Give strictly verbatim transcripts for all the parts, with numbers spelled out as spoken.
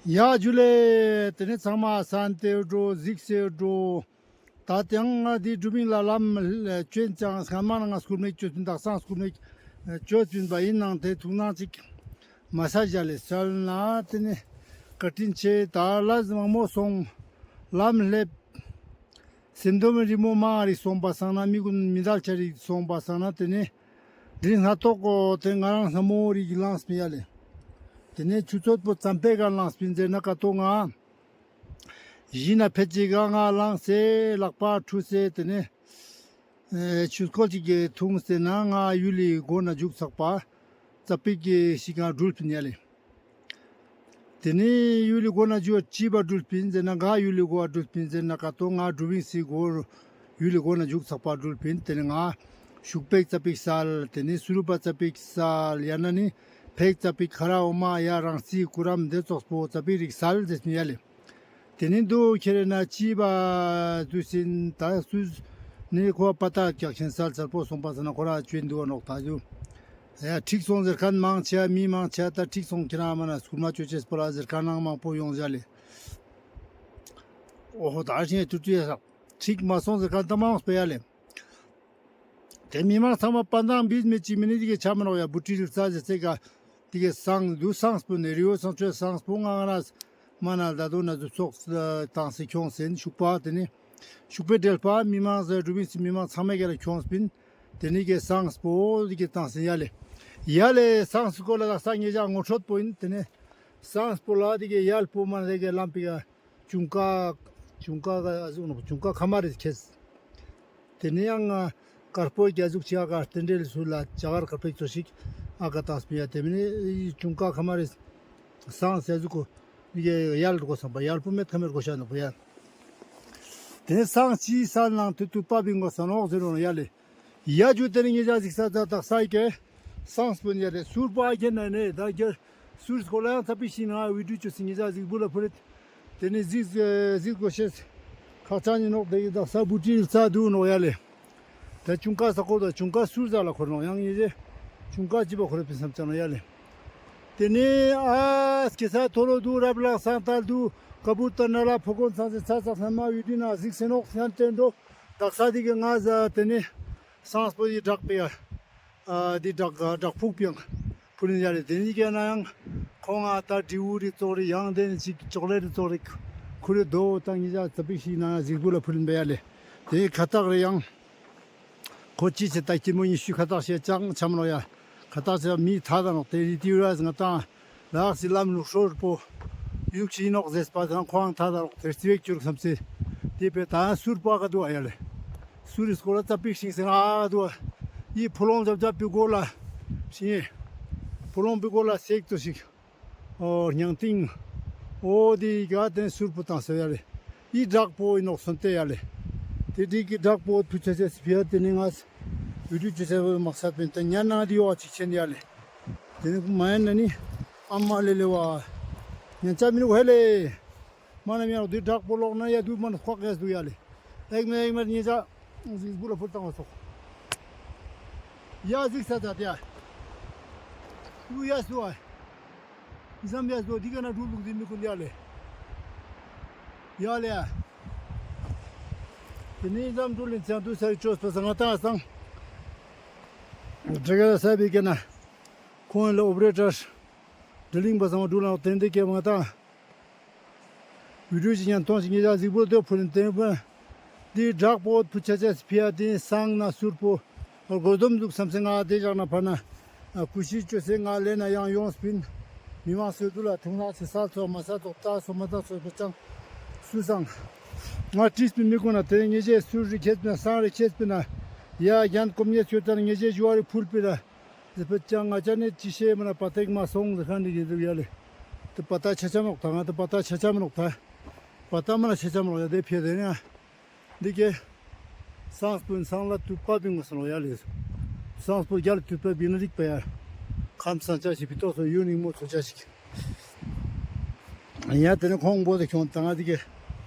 ཡ་ཇུ་ལེ། ཏེ་ནེ་ཚང་མ་སན་ཏེ་འགྲོ་གཟིགས་སེ་འགྲོ། ད་ཏེའང་ང་འི་དྲུ་མིང་ལ་ལམ་ཅོན་ཅང་སྔན་མ་ན་ང་སྐུར་མེད་ཅོས་པིན། དག་སང་སྐུར་མེད་ཅོས་པིན་པ་ཨིན་ནང་ཏེ་ཐུགས་སྣང་ཅིག་མ་ས་ཞ་ལེ་སལ་ན་ཏེ་ནེ་བཀའ་དྲིན་ཆེ། ད་ལས་མང་མོ་སོང་། ལམ་ལེབ། སེམས་སྡོམ་རི་མོ་མང་རིག་སོང་པ་སང་ན་མི་གུན་མི་དལ་ཆ་རིག་སོང་པ་སང་ན་ཏེ་ནེ་རི་སྣ་ཐོག་གོ་ཏེ་ང་རང་སྣ་མོ་རིག་ལངས་པིན་ཡ་ལེ། ཏེ་ནེ་ཆུ་ཚོད་པོ་ཙམ་པེ་ག་ལངས་པིན་ཟེར་ན་ཀ་ཏོ་ང་ཞི་ན་ཕེད་ཅིག་ག་ང་ལངས་སེ་ལག་པ་ཁྲུས་སེ་ཏེ་ནེ་ཆུ་སྐོལ་ཅིག་གི་ཐུང་སེ་ན་ང་ཡུལ་ལི་གོ་ན་ཇུག་ཚག་པ་ཙ་པིག་གི་ཞིག་ག་གྲུལ་པིན་ཡ་ལེ། ཏེ་ནེ་ཡུལ་ལི་གོ་ན་ཇུ་ཅི་བ་གྲུལ་པིན་ཟེར་ན་ག་ཡུལ་ལི་གོ་བ་གྲུལ་པིན་ཟེར་ན་ཀ་ཏོ་ང་དྲུ་བིང་སི་གོ་ཡུལ་ལི་གོ་ན་ཇུག་ཚག་པ་གྲུལ་པིན། ཏེ་ནེ་ང་ཤུག་པེག་ཙ་པིག་སལ། ཏེ་ནེ་སུ་རུ་པ་ཙ་པིག་སལ། ཡང་ན་ནི་ཕེག་ཙ་པིག་ཁ་ར་འོ་མ་ཡ་རང་སི་ཀུ་རམ་ཏེ་ཙོགས་པོ་ཙ་པིག་རིག་སལ་ཟེར་ཡ་ལེ། ཏེ་ནེ་དུ་ཁྱེར་ན་ཅི་བ་དུ་སིན་ད་སུ་ནི་ཁོ་པ་ཏ་རྒྱག་ཆེན་སལ་སལ་པོ་སོང་པ་ཟེར་ན་ཁོ་ར་ཅོན་དུ་བ་ནོག་ད་དུ། ཡ་ཁྲིག་སོང་ཟེར་ཁན་མང་ཆེ་མི་མང་ཆེ་ད་ཁྲིག་སོང་ཁྱེར་ན་མ་ན་སྐུར་མ་ཅོ་ཅེས་པོ་ལ་ཟེར་ཁན་ནང་མང་པོ་ཡོང་ཟ་ལེ། ཨོ་ཧོ་ད་ཤེས་ཏུ་ཏུ་ཡ་ས་ཁྲིག་མ་སོང་ཟེར་ཁན་ད་མང་སྤེ་ཡ་ལེ། ཏེ་མི་མང་ཚང་མ་པ་ཏང་བིས་མེད་ཅིག་མི་ནི་ཏེ་གི་ཆ་མ་ནོག་ཡ། བུ་ཏི་རིལ་ཙ་ཟེར་ཚེ་ག་ཏེ་གི་སང་དུ་སངས་པོ་ནེ་རི་བོ་སང་ཆོས་སངས་པོ་ང་ང་ན་མ་ན་ད་དུ་ན་དུ་ཚོགས་ཏང་སེ་ཁྱོངས་སེ་ཤུག་པ་ཏེ་ནེ་ཤུག་པེ་འབྲེལ་པ་མི་མང་ཟེར་དྲུ་བིང་སི་མི་མང་ཚང་མ་ག་ལ་ཁྱོངས་པིན། ཏེ་ནེ་གི་སངས་པོ་ཏེ་གི་ཏང་སེ་ཡ་ལེ། ཡ་ལེ་སངས་སྐོར་ལ་ད་ས་ངེ་ཞག་ངོ་འཕྲོད་པོ་ཨིན། ཏེ་ནེ་སངས་པོ་ལ་ཏེ་གི་ཡལ་པོ་མ་ན་ཏེ་གི་ལམ་པི་ག་ཅུང་ཀ་ཅུང་ཀ་ག་ཨ་ཟུག་ནོག་ཅུང་ཀ་ཁ་མ་རེ་ཁེས། ཏེ་ནེ་ཡང་དཀར་པོ་རྒྱ་ཟུག་ཅིག་ཨ་ཀ་རྟེན་འབྲེལ་སུ་ལ་ཅ་གར་དཀར་པོ་ཅོ་ཞིག་ཨ་ཀ་ཏང་སྤེ་ཡ། ཏེ་མིན་ནི་ཅུང་ཀ་ཁ་མ་རེ་སངས་ཟེར་ཟུག་གོ་ཡལ་གོ་སམ་པ་ཡལ་པོ་མེད་ཁ་མེད་གོ་ཤ་ནོག་པ་ཡ། ཏེ་ནེ་སངས་ཅི་ས་ནང་དུ་དུ་པ་བིང་གོ་ས་ནོག་ཟེར་རོ་ཡ་ལེ། ཡ་ཇུ་ཏེ་ནེ་ངེ་ཞག་ཟིག་ས་ད་དག་ས་ཡི་ཀེ་སངས་པོ་ཡ་རེ་སུར་པ་ཁྱེར་ན་ནེ་ད་གྱར་སུར་སྐོར་ལ་ཡང་ཚ་པིག་ཤིག་ན་བི་ཌིའོ་ཅོས་སེ་ངེ་ཞག་ཟིག་བུ་ལ་ཕུལ་ཏེ་ནེ་ཟིག་ཟིག་གོ་ཤེས་ཁག་ཅན་ཨིན་ནོག་ཏེ་གི་དག་ས་བུ་ཏི་རྩ་དུ་ནོག་ཡ་ལེ། ད་ཅུང་ཀ་ས་ཁོ་ད་ཅུང་ཀ་སུར་ཟ་ལ་ཁོར་ནོག་ཡང་ངེ་ཞེ་ཅུང་ཀ་ཅི་བ་ཁོར་པིན་སམ་ཙ་ན་ཡ་ལེ། ཏེ་ནེ་ཨ་སྐྱེ་ས་ཐོ་ལོ་དུ་རབ་ལང་སང་ཏལ་དུ་ཀ་བུ་ཏ་ན་ལ་ཕོ་གོན་ཚང་སེ་ཚ་ཚ་སན་མ་བི་ཌིའོ་ན་ཟིག་སེ་ནོག་ཡང་ཏེ་འགྲོ། དག་ས་ཏེ་གི་ང་ཟ་ཏེ་ནེ་སངས་པོ་ཡི་བྲག་པེ་ཡ། ཨ་ཏེ་བྲག་བྲག་ཕུག་པེ་ཡང་ཕུལ་ལིན་ཡ་ལེ། ཏེ་ནེ་ཀེ་ན་ཡང་ཁོང་ང་ད་དྲིའུ་རི་ཙོག་རི་ཡང་ཏེ་ནེ་ཅིག་ཅོག་ལེ་རི་ཙོག་རི་ཁུ་རི་དོ་ཏང་ངེ་ཞག་ཚ་པིག་ཤིག་ན་ཟིག་བུ་ལ་ཕུལ་ལིན་པེ་ཡ་ལེ། ཏེ་ཁ་ཏག་རེ་ཡང་ཁོ་ཅི་ཆེ་ད་ཀྱི་མོ་ཉི་ཤུ་ཁ་ཏག་ཤེ་ཅང་ཆམ་ནོག་ཡ། ཁ་ཏག་ཆེ་མི་ཐ་ད་ནོག་ཏེ་རི་ཏི་ར་ང་ཏང་ལགས་སི་ལམ་ལུགས་སྲོལ་པོ་ཡུག་ཅི་ནོག་ཟེར་པ་དང་ཁོང་ཐ་ད་ནོག་ཏེ་རྩི་བེག་ཅུར་སམ་སེ། ཏེ་པེ་ད་སུར་པ་ག་དུ་ཨ་ཡ་ལེ། སུར་རི་སྐོར་ལ་ཙ་པིག་ཤིང་སེ་ང་དུ་ཨ། ཡི་ཕུ་ལོང་ཛབ་ཛབ་པི་གོ་ལ་ཤིང་ཕུ་ལོང་པི་གོ་ལ་སེག་ཏོ་ཤིག་ཨོ་ཉང་ཏིང་། ཨོ་ཏེ་ག་ཏེ་སུར་པོ་ཏང་སེ་ཡ་ལེ། ཡི་བྲག་པོ་ཨིན་ནོག་སོན་ཏེ་ཡ་ལེ། ཏེ་ཏེ་གི་བྲག་པོ་ཕུ་ཆ་ཆ་སི་ཕི་ཡ་ཏེ་ནེ་ང་བི་ཌིའོ་ཅོ་ཆ་བོ་མག་ས་པེན་ཏེ་ཉན་ན་ཏེ་ཡོ་ཅིག་ཆེན་ཡ་ལེ། ཏེ་ནེ་མ་ཡན་ན་ནི་ཨ་མ་ལེ་ལེ་བ་ཉན་ཆ་མི་རུ་ཧེ་ལེ། མ་ན་མི་ཡ་རུ་ཏེ་བྲག་པོ་ལོག་ན་ཡ་དུ་མ་ན་ཁོག་ཡ་སུ་ཡ་ལེ། ཨེག་མེ་ཨེག་མེ་ཉེ་ཆ་ཟིག་བུ་ལ་ཕུལ་ཏང་བ་སོག་ཡ་ཟིག་ས་ད་ཏེ་ཡ་སུ་ཡ་སུ་ཨ། ཨི་ཙམ་ཡ་སོ་འི་ཀ་ན་འགྲུལ་ལུགས་འི་མི་ཀུན་ཡ་ལེ། ཡ་ལེ། ཏེ་ནེ་ཨི་ཙམ་འགྲུལ་ལིན་ཚང་དུ་ས་ཡི་ཅོས་པ་སང་ང་ཏང་སང་། དྲི་ག་ས་བི་ཀ་ན་ཁོང་ལ་ཨོ་པ་རེ་ཊར་འགྲུལ་ལིང་པ་སང་འགྲུལ་ལ་ཏེ་འདི་ཀེ་ང་ཏང་བི་ཌིའོ་ཅིག་ཉན་ཐོང་ཞིག་ངེ་ཅག་ཟིག་པོ་ཏེ་ཕུ་ལིན་ཏེ་བ། འི་བྲག་པོ་ཕུ་ཆ་ཆ་སི་ཕི་ཡ་ཏེ་སང་ན་སུར་པོ། སྒོ་སྡོམ་ཟུག་སམ་སེ་ང་ཏེ་ཞག་ན་ཕ་ན་ཀུ་ཤི་ཅོས་སེ་ང་ལེ་ན་ཡང་ཡོངས་པིན། མི་མང་སོ་དུ་ལ་ཐུང་ན་སེ་ས་ཚོ་མ་ས་ཚོ་ཏ་སོ་མ་ཏ་སོ་པ་ཅང་སུ་སང་། ང་ཏྲིས་པིན་མི་ཀུན་ན་ཏེ་ངེ་ཅག་སུར་རི་ཁྱེད་པིན་ན་སང་རི་ཁྱེད་པིན་ན། ཡ་རྒྱན་གོམ་ཉེ་ཆོས་ཏན་ངེ་ཅག་ཞུ་བ་རི་ཕུལ་པིན་ན། ཟེར་པ་ཅང་ང་ཅག་ནི་ཅི་ཤེས་མ་ན་པ་ཏེག་མ་སོང་ཟེར་ཁན་ནི་གི་འདུག་ཡ་ལེ། ཏེ་པ་ཏ་ཆ་ཆ་མོག་ཏ་ང་ཏེ་པ་ཏ་ཆ་ཆ་མོག་ཏ། པ་ཏ་མ་ན་ཆ་ཆ་མོག་ཡ་ཏེ་ཕི་ཡ་ཏེ་ནི་ཡ། འདི་ཀེ་སངས་པོ་སང་ལ་ཏུ་པ་བིང་ངོ་སོང་ཡ་ལེ། སངས་པོ་རྒྱལ་ཏུ་པ་བིང་ན་རིག་པ་ཡ། ཁམས་སངས་ཆ་ཞིག་པི་ཏོག་སོ་ཡུན་རིང་མོ་ཚོ་ཆ་ཞིག་ཡ་ཏེ་ནི་ཁོང་བོ་ཏེ་ཁྱོང་ཏང་ང་འདི་ཀེ།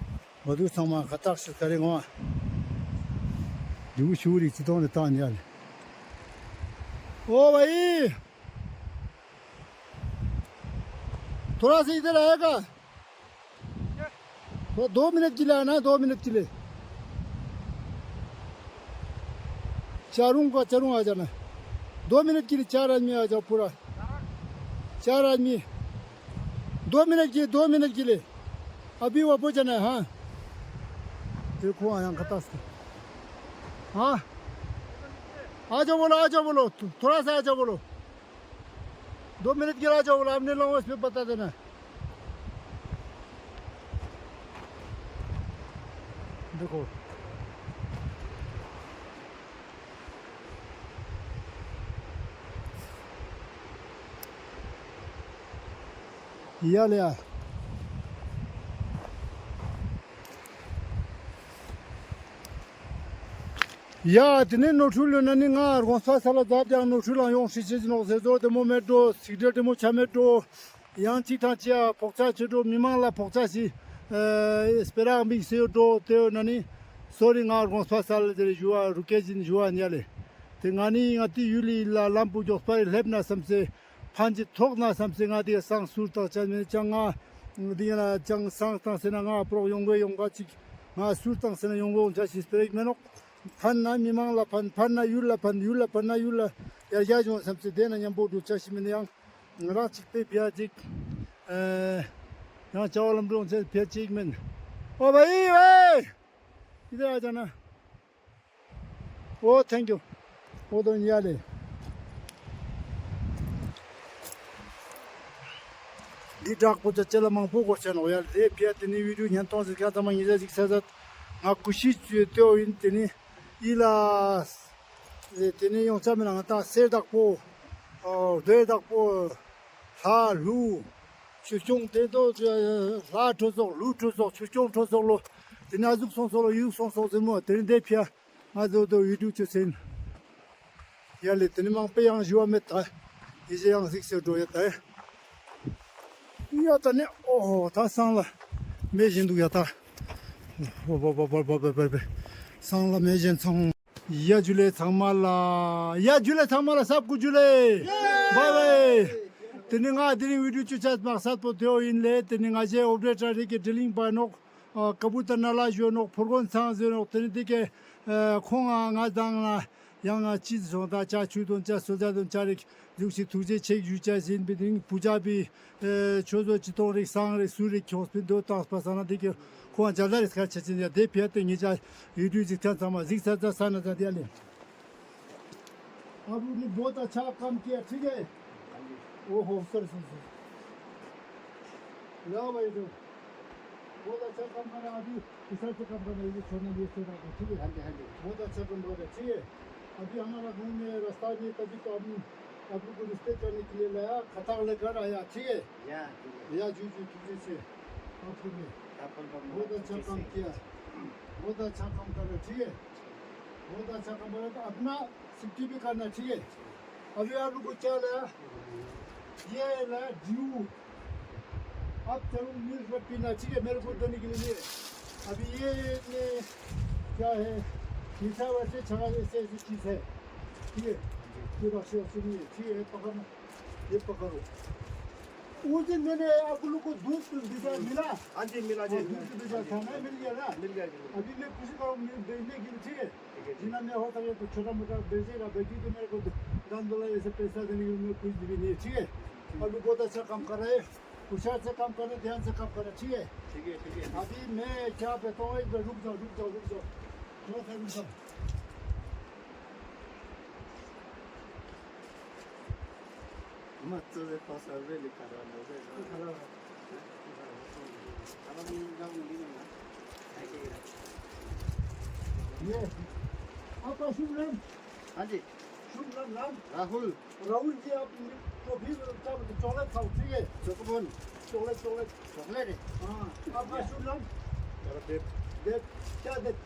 བ་དུ་ཚང་མ་ཁ་ཏག་ཤིག་ཁ་རེ་ངོ་། འདི་བུ་ཤུ་རིག་ཅི་ཏོང་ནེ་ཏང་ཡ་ལེ། ཨོ་བ་ཡི། ཐོ་ར་སི་ཏེ་ར་ཡ་ཀ། तो दो मिनट के लिए आना, दो मिनट के लिए। चारों का चारों आ जाना। दो मिनट के लिए चार आदमी आ जाओ पूरा। चार आदमी। दो मिनट के, दो मिनट के लिए। अभी वापस जाना है, हाँ। देखो, यहाँ खतरनाक। हाँ। आ जाओ बोलो, आ जाओ बोलो। थो-, थोड़ा सा आ जाओ बोलो। दो मिनट के लिए आ जाओ बोलो। आपने लोगों को इसमें बता देना। देखो। ཡ་ལེ་ཡ། ཡ་དེ་ནས་ནོར་འཁྲུལ་ཡོད་ན་ནི་ང་དགོངས་པ་སལ་ལ་མཛད་ཀྱང་ནོར་འཁྲུལ་ལ་ཡོང་ཧྲི་ཆེ་ཅི་ནོག་ཟེར་ཟོ་དེ་མོ་མེད་འགྲོ། ཚིག་འགྲེལ་དེ་མོ་ཆ་མེད་འགྲོ། ཡང་གཅིག་དང་གཅིག་ཕོག་ཆ་ཆེ་འགྲོ། མི་མང་ལ་ཕོག་ཆ་ཞིག་སྤེ་ར་མིག་སེ་ཡོད་འགྲོ། དེ་ཡོད་ན་ནི་སོ་རི་ང་དགོངས་པ་སལ་ལ་དེ་རེ་ཞུ་བ་རུ་ཀེ་ཅིན་ཞུ་བ་ཉ་ལེ། དེ་ང་ནི་ང་ཏི་ཡུལ་ལི་ལ་ལམ་བུ་མགྱོགས་པ་རེ་སླེབས་ན་བསམ་སེ། ཕན་ཅི་ཐོགས་ན་བསམ་སེ་ང་དེ་སང་ཟུར་བཏང་ཆ་མེད་ཀྱང་ང་དེ་ཡང་ན་ཅང་སང་བཏང་སེ་ན་ང་པྲོག་ཡོང་གོ་ཡོང་ག་ཅིག་ང་ཟུར་བཏང་སེ་ན་ཡོང་གོ་ཡོང་ཆ་ཞིག་སྤེ་ར་ཞིག་མེད་ནོག་ཕན་ན་མི་མང་ལ་ཕན། ཕན་ན་ཡུལ་ལ་ཕན། ཡུལ་ལ་ཕན་ན་ཡུལ་ལ་ཡར་རྒྱས་ཡོང་བསམ་སེ་དེ་ན་མཉམ་པོ་འགྲོ་ཆ་ཞིག་མེད་ན་ཡང་ང་རང་ཅིག་པེ་ཕི་ཡ་ཅིག་ཡང་བྱ་བ་ལམ་འགྲོ་ཆ་ཕི་ཡ་ཅིག་མེད། ཨོ་བའི་ཝེ། ཡི་དེ་ཨ་ཅག་ན། ཨོ་ཐེང་ཀྱུ། ཨོ་དོན་ཡ་ལེ། འདི་དྲག་པོ་ཅ་ཅེ་ལ་མང་པོ་གོ་ཆ་ནོག་ཡ་ལེ། དེ་ཕི་ཡ་དེ་ནི་བི་ཌིའོ་ཉན་ཏོང་ཟིག་ཁ་ཚང་མ་ཉི་ཟ་ཟིག་ས་ཟ་ང་ཀུ་ཤི་ཅུ་ཏེའོ་ཡིན། དེ་ནི་ཡི་ལ། དེ་ནི་ཡོང་ཆ་མེད་ན་ང་ཏང་གསེར་བདག་པོ། རྡོའི་བདག་པོ། ལྷ་ཀླུ། ཆོས་སྐྱོང་དེ་དོ་ལྷ་ཁྲོ་ཚོགས་ཀླུ་ཁྲོ་ཚོགས་ཆོས་སྐྱོང་ཁྲོ་ཚོགས་ལོ། དེ་ནི་ཨ་ཟུག་སོང་སོང་ལོ་ཡུག་སོང་སོང་ཟེར་མོ། དེ་ནི་དེ་ཕི་ཡ་ང་ཚོ་དོ་ཡུ་ཊུབ་ཆོས་སེན། ཡ་ལེ་དེ་ནི་མང་པོ་ཡང་ཞུ་བ་མེད་ད། ཡི་ཞེ་ཡང་གཟིགས་སེ་འགྲོ་ཡ་ད། ཡ་ད་ནི་ཨོ་ཧོ་ད་སང་ལ་མེ་བཞིན་འདུག་ཡ་ད། ཧོ་ཧོ་ཧོ་ཧོ་ཧོ་ཧོ་ཧོ། སང་ལ་མེ་བཞིན་སོང་། ཡ་ཇུ་ལེ་ཚང་མ་ལ། ཡ་ཇུ་ལེ་ཚང་མ་ལ་སབ་ཀུ་ཇུ་ལེ། བའི་བའི། དེ་ནི་ང་དེ་རིང་བི་ཌིའོ་ཅུ་ཆ་མག་སད་པོ་དེའོ་ཡིན་ལེ། དེ་ནི་ང་ཞེ་ཨོ་པ་རེ་ཊར་རིག་གི་ཌི་ལིང་པ་ནོག་ཀ་བུ་ཏར་ན་ལ་ཞུ་ནོག་ཕུར་གོན་ཚང་ཟེར་ནོག་དེ་ནི་དེ་གི་ཁོང་ང་ང་དང་ན་ཡང་ང་ཅི་ཟོང་ད་ཅ་ཆུ་དོན་ཅ་སོ་ཅ་དོན་ཅ་རིག་ཟུག་ཞིག་ཐུགས་རྗེ་ཆེ་ཞུ་ཅ་ཟིན་པའི་དེ་ནི་བུ་ཅ་པི། ཆོས་བཟོ་ཅི་གཏོང་རིགས་སང་རིགས་སུ་རིགས་ཁྱོངས་པའི་འདོད་དང་སྤ་ས་ན་དེ་གི་ཁོང་ཇ་ལ་རིས་ཁ་ཆ་ཅན་ཡ་དེ་ཕི་ཡ་དེ་ངེད་ཅག་ཡུ་ཊུབ་ཅིག་ཐན་ཚང་མ་གཟིགས་ཚ་ཚ་ས་ན་ཚ་དེ་ཡ་ལེ། ཨ་བུ་ནི་བོ་ད་ཆ་ཀམ་ཀྱི་ཡ་ཁྲི་གེ། ཨོ་ཧོ་སར་སར་སར། ཡ་བ་ཡི་དུ། बहुत अच्छा काम कर रहा है अभी, इधर से काम करना है, ये छोड़ना नहीं, ये छोड़ना नहीं, ठीक है? हाँ जी, हाँ जी। बहुत अच्छा काम कर रहा है, ठीक है? अभी हमारा गाँव में रास्ता नहीं, तभी तो हम आप लोग को रिस्पेक्ट करने के लिए लाया, खतार लेकर आया, ठीक है? या, ठीक है। या, जी, जी, ठीक है, से। आप लोग ने बहुत अच्छा काम किया, बहुत अच्छा काम कर रहे, ठीक है? बहुत अच्छा काम कर रहे, तो अपना सेफ्टी भी करना, ठीक है? अभी आप लोग को क्या लाया? ये लाया ड्यू। आप जरूर मिल्क पीना, ठीक है? मेरे को देने के लिए नहीं है। अभी ये में क्या है? मीठा वैसे छाना जैसे ऐसी चीज़ है, ठीक है? ये बस ऐसे नहीं है, ठीक है? पकड़ना, ये पकड़ो। उस दिन मैंने आप लोग को दूध भेजा, मिला? हाँ जी, मिला जी। हाँ, दूध भेजा था ना, मिल गया ना? मिल गया, मिल गया। अभी मैं कोशिश करूँ, मिल भेजने के लिए, ठीक है? ठीक है, ठीक। जितना मैं हो सके तो छोटा मोटा बेचेगा, बेटी तो मेरे को दान दौलत ऐसे पैसा देने के लिए कुछ भी नहीं है, ठीक है? ठीक। अभी बहुत अच्छा काम कर रहे हैं, होशियार से काम कर रहे हैं, ध्यान से काम कर रहे हैं, ठीक है? ठीक है, ठीक है। अभी मैं क्या बताऊँ, एक बार रुक जाओ, रुक जाओ, रुक जाओ, थोड़ा सा रुक जाओ। ये, आपका शुभ नाम? हाँ जी। शुभ नाम, नाम? राहुल। राहुल जी, आप तो फिर क्या बोलते, चॉकलेट खाओ, ठीक है? चोकोबोन। Chocolate, chocolate. चॉकलेट है? हाँ। आपका शुभ नाम? मेरा देव। देव, क्या देव?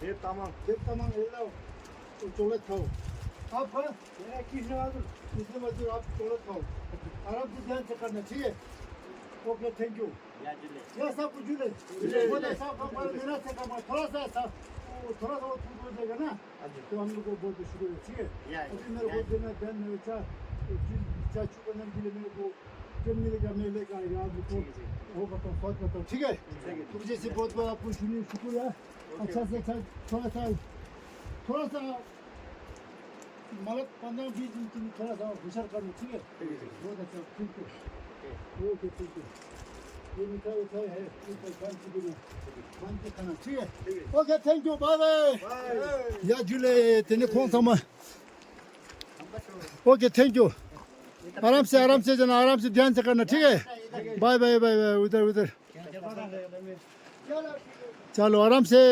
देव तामाङ। देव तामाङ, ये लाओ। तो चॉकलेट खाओ। आपका? मेरा कृष्ण बहादुर। कृष्ण बहादुर, आप चॉकलेट खाओ। आराम से ध्यान से करना, ठीक है? Okay, thank you. या, जुले। या, सबको जुले। जुले, वो तो जुले। सब काम करो, मेहनत से काम करो। थोड़ा सा, सा, वो थोड़ा सा वो छूट हो जाएगा ना, हाँ जी। तो हम लोग को बहुत शुक्र है, ठीक है? या, या, अभी मेरे को या। देना, देन मेरे चा-, चीज, चा छू करने के लिए मेरे को जब मिलेगा, मिलेगा, यार, रुको। ठीक है, ठीक है। वो बताओ, सच बताओ, ठीक है? ठीक है। तुझे से बहुत बड़ा आपको शुरू, शुक्रिया। अच्छा से अच्छा, थोड़ा सा, थोड़ा सा, मतलब, पन्द्रह बीस मिनट के लिए थोड़ा सा विचार करना, ठीक है? ठीक है, ठीक है। बहुत अच्छा, ठीक है। ओके, ठीक है। ये मिठाई, मिठाई है, ठीक है, पाँच किलो में। पाँच के खाना, ठीक है? ठीक है। Okay, thank you, bye bye। Bye. या जुले, तेने कौन सा मा-, ओके, thank you। आराम से, आराम से जाना, आराम से ध्यान से करना, ठीक है? बाय, बाय, बाय, बाय, उधर, उधर। चलो, आराम से।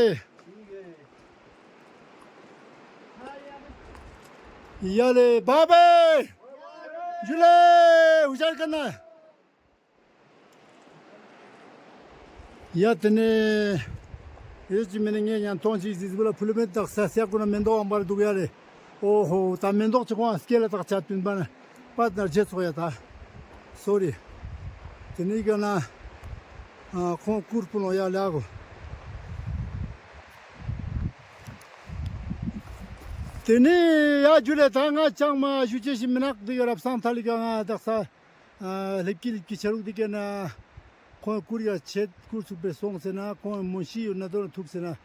याले, बाय, बाय। जुले, हुशार करना। ཡ་ཏེ་ནེ་ཡོད་ཅི་མེད་ནེ་ངས་ཡང་ཐོང་ཅིག་ཟིག་ཟིག་ལ་ཕུལ་མེད་དག་ས་སེ་ཀུ་ན་མེན་ཏོག་ཨམ་པར་དུག་ཡ་ལེ། ཨོ་ཧོ་ད་མེན་ཏོག་ཅི་ཁོང་སྐེ་ལ་དག་ཆ་ཏུན་པ་ན་པད་ན་རྗེ་ཚོགས་ཡ་ད། སོ་རི། ཏེ་ནེ་ག་ན་ཨ་ཁོང་ཀུར་ཕུལ་ལོ་ཡ་ལེ་ཨ་གོ། ཏེ་ནེ་ཡ་ཇུ་ལེ་ད་ང་ཅང་མ་ཞུ་ཅེས་ཤིག་མི་ནག་དེ་ག་རབ་སང་ཐ་ལི་ག་ང་དག་ས། ལེབ་ཀི་ལེབ་ཀི་ཆ་རུག་དེ་ཀ་ན་ཁོང་ཀུར་ཡ་ཆེད་ཀུར་ཚུགས་པའི་སོང་ཟེར་ན་ཁོང་མོ་ཤི་ཡོད་ན་དོར་ཐུག་ཟེར་ན་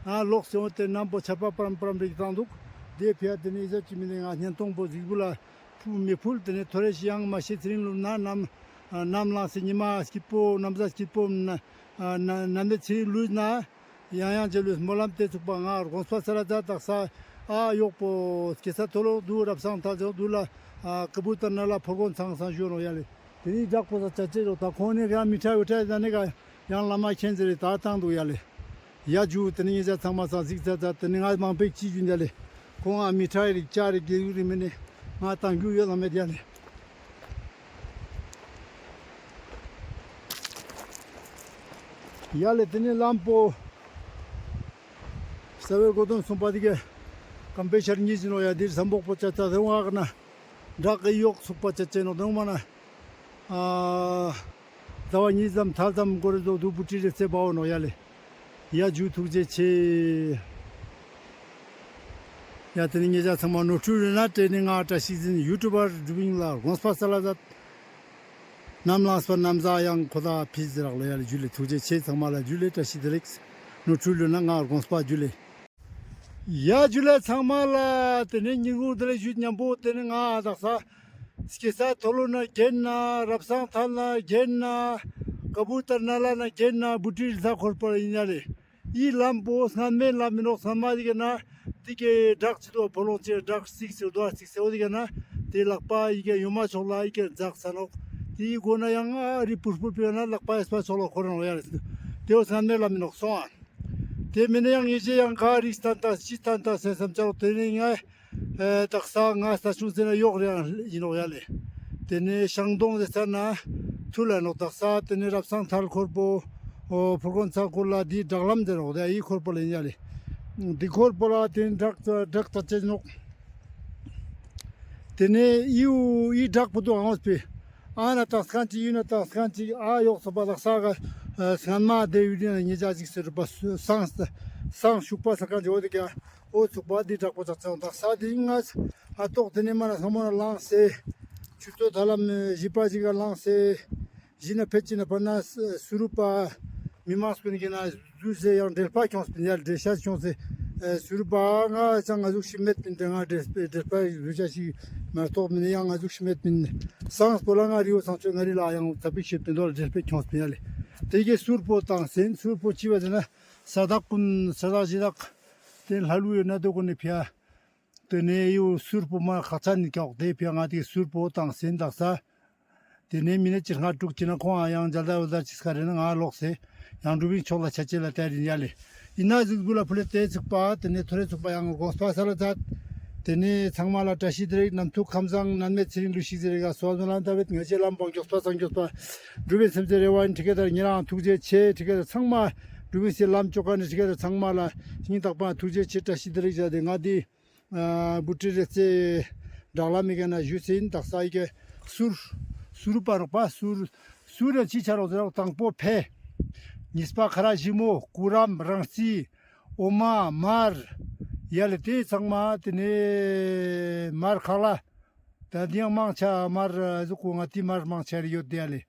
ང་ལོག་སེ་འོ་ཏེ་ནམ་པོ་ཆར་པ་པ་རམ་པ་རམ་རིག་བཏང་འདུག། དེ་ཕི་ཡ་ཏེ་ནེ་ཨི་ཟ་ཅི་མི་ནེ་ང་བརྙན་ཐུང་པོ་གཟིགས་བུ་ལ་ཕུ་མི་ཕུལ། ཏེ་ནེ་ཐོ་རེ་ཞིག་ཡང་མ་ཤེས་ཚེ་རིང་ལུ་ན་ནམ་ནམ་ལངས་སེ་ཉི་མ་སྐྱིད་པོ་ནམ་ཟ་སྐྱིད་པོ་ན་ན་ནམ་ནེ་ཚེ་རིང་ལུས་ན། ཡང་ཡང་རྗེ་ལུས་སྨོན་ལམ་ཏེ་ཚུགས་པ་ང་དགོངས་པ་ས་ལ་ཛ་དག་ས་ཨ་ཡོག་པོ་སྐྱེ་ས་ཐོ་ལོག་དུ་རབ་སང་ཐ་ཚོགས་དུ་ལ་ཨ་ཀ་བུ་ཏར་ན་ལ་ཕོར་གོན་ཚང་སང་ཞུ་རོ་ཡ་ལེ། ཏེ་ནེ་བདག་པོ་ས་ཆ་ཅེ་རོ་ད་ཁོང་ནེ་ཡང་མི་ཁྲ་བི་ཁྲ་ད་ནེ་ག་ཡང་བླ་མ་མཁྱེན་ཟེར་རེ་ད་བཏང་འདུག་ཡ་ལེ། ཡ་ཇུ་ཏེ་ནེ་ཉེ་ཆ་ཚང་མ་སང་གཟིགས་ཚ་ཚ་ཏེ་ནེ་ང་མང་པོ་ཅི་ཞུ་ཡ་ལེ། ཁོང་ཨ་མི་ཁྲ་རིག་ཅ་རིག་དགེ་ཡུ་རིག་མེ་ནེ་ང་བཏང་རྒྱུ་ཡོད་ལ་མེད་ཡ་ལེ། ཡ་ལེ་ཏེ་ནེ་ལམ་པོ་ས་བའི་གོ་དོན་སུམ་པ་དེ་ག་ཀམ་པེ་ཤར་ཉིས་ཟིན་ནོ་ཡ་དེར་སམ་པོག་པོ་ཅ་ཅ་དེ་བ་ཨག་ན་བྲག་གི་ཡོག་ཚུགས་པ་ཅ་ཅེ་ནོ་དེ་བ་མ་ན་ཨ་ཟླ་བ་ཉིས་ཙམ་ཐ་ཙམ་གོ་རེ་ཟོ་དུ་བུ་ཏྲི་རེ་ཚེ་བའོ་ནོ་ཡ་ལེ། ཡ་ཇུ་ཐུགས་རྗེ་ཆེ། ཡ་ཏེ་ནེ་ཉེ་ཆ་ཚང་མ་ནོར་འཁྲུལ་ཡོད་ན་ཏེ་ནེ་ང་བཀྲ་ཤིས་ཟིན་ཡུ་ཊུབ་པར་སྒྲུབ་ཡིན་ལ་དགོངས་པ་ས་ལ་ཛད། ནམ་ལངས་པ་ནམ་ཟ་ཡང་ཁོ་ད་ཕི་ཟི་རག་ལོ་ཡ་ལེ་ཇུ་ལེ་ཐུགས་རྗེ་ཆེ་ཚང་མ་ལ་ཇུ་ལེ་བཀྲ་ཤིས་བདེ་ལེགས། ནོར་འཁྲུལ་ཡོད་ན་ང་དགོངས་པ་ཇུ་ལེ། ཡ་ཇུ་ལེ་ཚང་མ་ལ་ཏེ་ནེ་ཉིན་གུང་བདེ་ལེགས་ཞུ་ཉམ་པོ་ཏེ་ནེ་ང་དག་ས་སྐྱེ་ས་ཐོ་ལོ་ན་གྱེན་ན་རབ་སང་ཐ་ན་གྱེན་ན་ཀ་བུ་ཏར་ན་ལ་ན་གྱེན་ན་བུ་ཏྲི་རི་ས་འཁོར་པ་ཡིན་ཡ་ལེ། ཨི་ལམ་པོ་སྔན་མེ་ལམ་མི་ནོག་སྔན་མ་དེ་ག་ན་དེ་ག་བྲག་ཅི་དོ་ཕོ་ལོང་ཅི་བྲག་སིག་སེ་རྡོ་སིག་སེ་འོ་དེ་ག་ན་དེ་ལག་པ་ཨི་ག་ཡོ་མ་ཆོག་ལ་ཨི་ག་འཛག་ས་ནོག། དེ་ཨི་གོ་ན་ཡང་ཨ་རི་པུར་པུར་པེ་ན་ལག་པ་ཨེ་སྤ་ཆོག་ལ་ཁོ་རང་ལ་ཡ་རེ་དེ་འོ་སྔན་མེ་ལམ་མི་ནོག་སོང་ཨ། དེ་མིན་ན་ཡང་ངེས་ཅི་ཡང་ག་རིགས་སྟན་ད་ཅི་སྟན་ད་སེམས་སམ་ཆ་རོག་དེ་ནི་ང་ཨེ་དག་ས་ང་ས་ཆུང་ཟེར་ན་ཡོག་རེ་ཡང་ཡིན་ནོག་ཡ་ལེ། དེ་ནེ་ཤང་དོང་ཟེར་ས་ན་ཐུ་ལ་ནོག་དག་ས་དེ་ནེ་རབ་སང་ཐལ་འཁོར་པོ་ཨོ་ཕུར་གོན་ཚང་འཁོར་ལ་དེ་བྲག་ལམ་ཟེར་རོག་དེ་ཨི་འཁོར་པོ་ལ་ཡིན་ཡ་ལེ། དེ་འཁོར་པོ་ལ་དེ་བྲག་བྲག་ད་ཅེ་ནོག། དེ་ནེ་ཨི་ཨི་བྲག་པོ་དུ་ཨང་སྤེ་ཨ་ན་དག་སྐན་ཅིག་ཡུ་ན་དག་སྐན་ཅིག་ཨ་ཡོག་སོ་པ་དག་ས་ག་སྔན་མ་དེ་ཡུ་ན་ཉེ་ཆ་ཅིག་ཟེར་པ་སང་སང་ཤུག་པ་ས་སྐན་ཅིག་འོ་དེ་ག་འོ་ཚུགས་པ་འདི་དྲག་པོ་ཙག་ཙག་དག་ས་དེ་ང་ང་ཏོག་དེ་ནེ་མ་ན་ས་མོ་ན་ལངས་སེ་ཆུ་ཚོད་ཐ་ལམ་བཞི་པ་ཞིག་ག་ལངས་སེ་བཞི་ན་ཕེད་ཅི་ན་པ་ན་སུ་རུ་པ་མི་མང་སྐུ་ནི་གི་ན་ཟུ་སེ་ཡང་འབྲེལ་པ་ཁྱོངས་པིན་ཡ་འབྲེལ་ཤ་ཁྱོངས་སེ་སུ་རུ་པ་ང་ཅང་ང་ཟུག་ཤི་མེད་པིན་དེ་ང་འབྲེལ་འབྲེལ་པ་ཟུ་ཤ་ཤི་མ་གཏོགས་མིན་ཡང་ང་ཟུག་ཤི་མེད་པིན་སངས་པོ་ལ་ང་རི་བོ་སང་ཆོས་ང་རི་ལ་ཡང་ཚ་པིག་ཤི་པིན་དོ་ལ་འབྲེལ་པ་ཁྱོངས་པིན་ཡ་ལེ། དེ་གི་སུར་པོ་དང་སེན་སུར་པོ་ཅི་བ་ཟེར་ན། ས་བདག་ཀུན་ས་བདག་གཞི་བདག་དེ་ལྷ་ལུ་ཡོད་ན་དོ་ཀུན་ནི་ཕྱ། དེ་ནས་ཡུ་སུར་པོ་མ་ཁག་ཆ་ནི་ཀྱོག་དེ་ཕྱ་ང་དེ་སུར་པོ་དང་སེན་བདག་ས། དེ་ནས་མི་ནི་ཅི་ལྔ་དྲུག་ཅི་ན་ཁོང་ཨ་ཡང་འཇལ་ད་འོ་ད་ཅི་སྐ་རེ་ན་ང་ལོག་སེ་ཡང་འགྲུབ་བིན་ཕྱོགས་ལ་ཆ་ཅེ་ལ་དེ་རིན་ཡ་ལེ། ཡིན་ན་ཟུག་སྒུ་ལ་ཕུ་ལེ་དེ་ཚུགས་པ་དེ་ནས་ཐོ་རེ་ཚུགས་པ་ཡང་དགོངས་པ་ས་ལ་མཛད། དེ་ནས་ཚང་མ་ལ་བཀྲ་ཤིས་བདེ་ལེགས་ནམ་ཐུག་ཁམས་བཟང་ནན་མེད་ཚེ་རིང་ལུས་ཤིག་ཟེར་རེ་ག་སོ་བ་མ་ལ་ད་བེད་ང་ཅེ་ལམ་པོ་མགྱོགས་པ་སང་མགྱོགས་པ། འགྲུབ་བིན་སེམས་ཚེ་རེ་བ་ཡིན་ཁྲི་ཀེ་དར་ཉེ་རང་ཐུགས་རྗེ་ཆེ་ཁྲི་ཀེ་དར་ཚང་མ་འགྲུབ་བིན་སེ་ལམ་ཅོ་ཀ་ནི་ཁྲི་ཀེ་དར་ཚང་མ་ལ་སྙིང་ཐག་པ་ཐུགས་རྗེ་ཆེ་བཀྲ་ཤིས་བདེ་ལེགས་བྱ་དེ་ང་དེ་བུ་ཁྲི་རེ་ཚེ་བྲག་ལམ་མི་ག་ན་ཞུ་སེ་ཡིན་དག་ས་ཡི་གེ་སུར་སུར་པ་རོག་པ་སུར་སུར་ར་ཅི་ཆ་རོག་ཟེར་རོག་དང་པོ་ཕེ་གཉིས་པ་ཁ་ར་ཞི་མོ་ཀུ་རམ་རང་རྩི་འོ་མ་མར་ཡ་ལེ་དེ་ཚང་མ་དེ་ནས་མར་ཁ་ལ། ད་འདི་ཡང་མང་ཆེ་མར་ཟུག་གོ་ང་ཏི་མར་མང་ཆེ་རེ་ཡོད་དེ་ཡ་ལེ།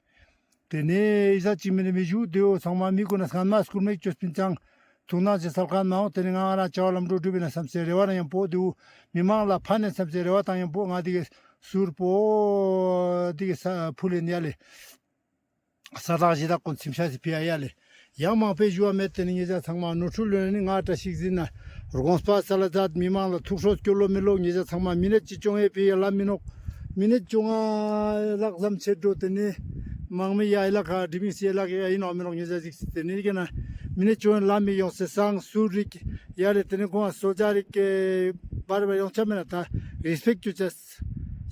དེ་ནས་ཨི་ཟ་ཅིག་མི་ནི་མི་ཞུ་དེའོ་ཚང་མ་མི་གུན་ན་སྔན་མ་སྐུར་མེད་ཅོས་པིན་ཅང་ཐུགས་སྣང་ཅིག་སལ་ཁན་མ་འོང་། དེ་ནས་ང་རང་བྱ་བ་ལམ་འགྲོ་འགྲུབ་པིན་ན་བསམ་སེ་རེ་བ་ན་ཡང་པོ་དེའུ་མི་མང་ལ་ཕན་ནས་བསམ་སེ་རེ་བ་དང་ཡང་པོ་ང་དེ་གི་ཟུར་པོ་དེ་གི་ས་ཕུལ་ཡིན་ཡ་ལེ། ས་དག་ཞེ་དག་གུན་ཚིམ་ཤ་ཞིག་ཕི་ཡ་ཡ་ལེ། ཡང་མང་པོའི་ཞུ་བ་མེད། དེ་ནི་ཉེ་ཞ་ཚང་མ་ནོར་འཁྲུལ་ལོན་ནི་ང་བཀྲ་ཤིས་ཟིན་ན་དགོངས་པ་སལ་ཛད། མི་མང་ལ་ཐུགས་ཁྲོ་སྐྱོ་ལོ་མི་ལོ། ཉེ་ཞ་ཚང་མ་མི་ནེད་ཅི་ཅོང་ཡེ་ཕི་ཡ་ལ་མི་ནོག། མི་ནེད་ཅོང་ང་ལག་ལམ་ཆེད་འགྲོ་དེ་ནི་མང་མི་ཡ་ལག་ཁ་འདྲི་མི་སི་ལག་ཡ་ཡིན་ནོག་མི་ནོག། ཉེ་ཞ་ཞིག་སི་དེ་ནི་གི་ན་མི་ནེད་ཅོང་ལ་མི་ཡོང་སེ་སང་སུར་རིག་ཡ་ལེ། དེ་ནི་གོང་སོ་ཇ་རིག་གི་བར་བར་ཡོང་ཆ་མེད་ན་ད་རེས་པེཀ་ཅོ་ཅེས།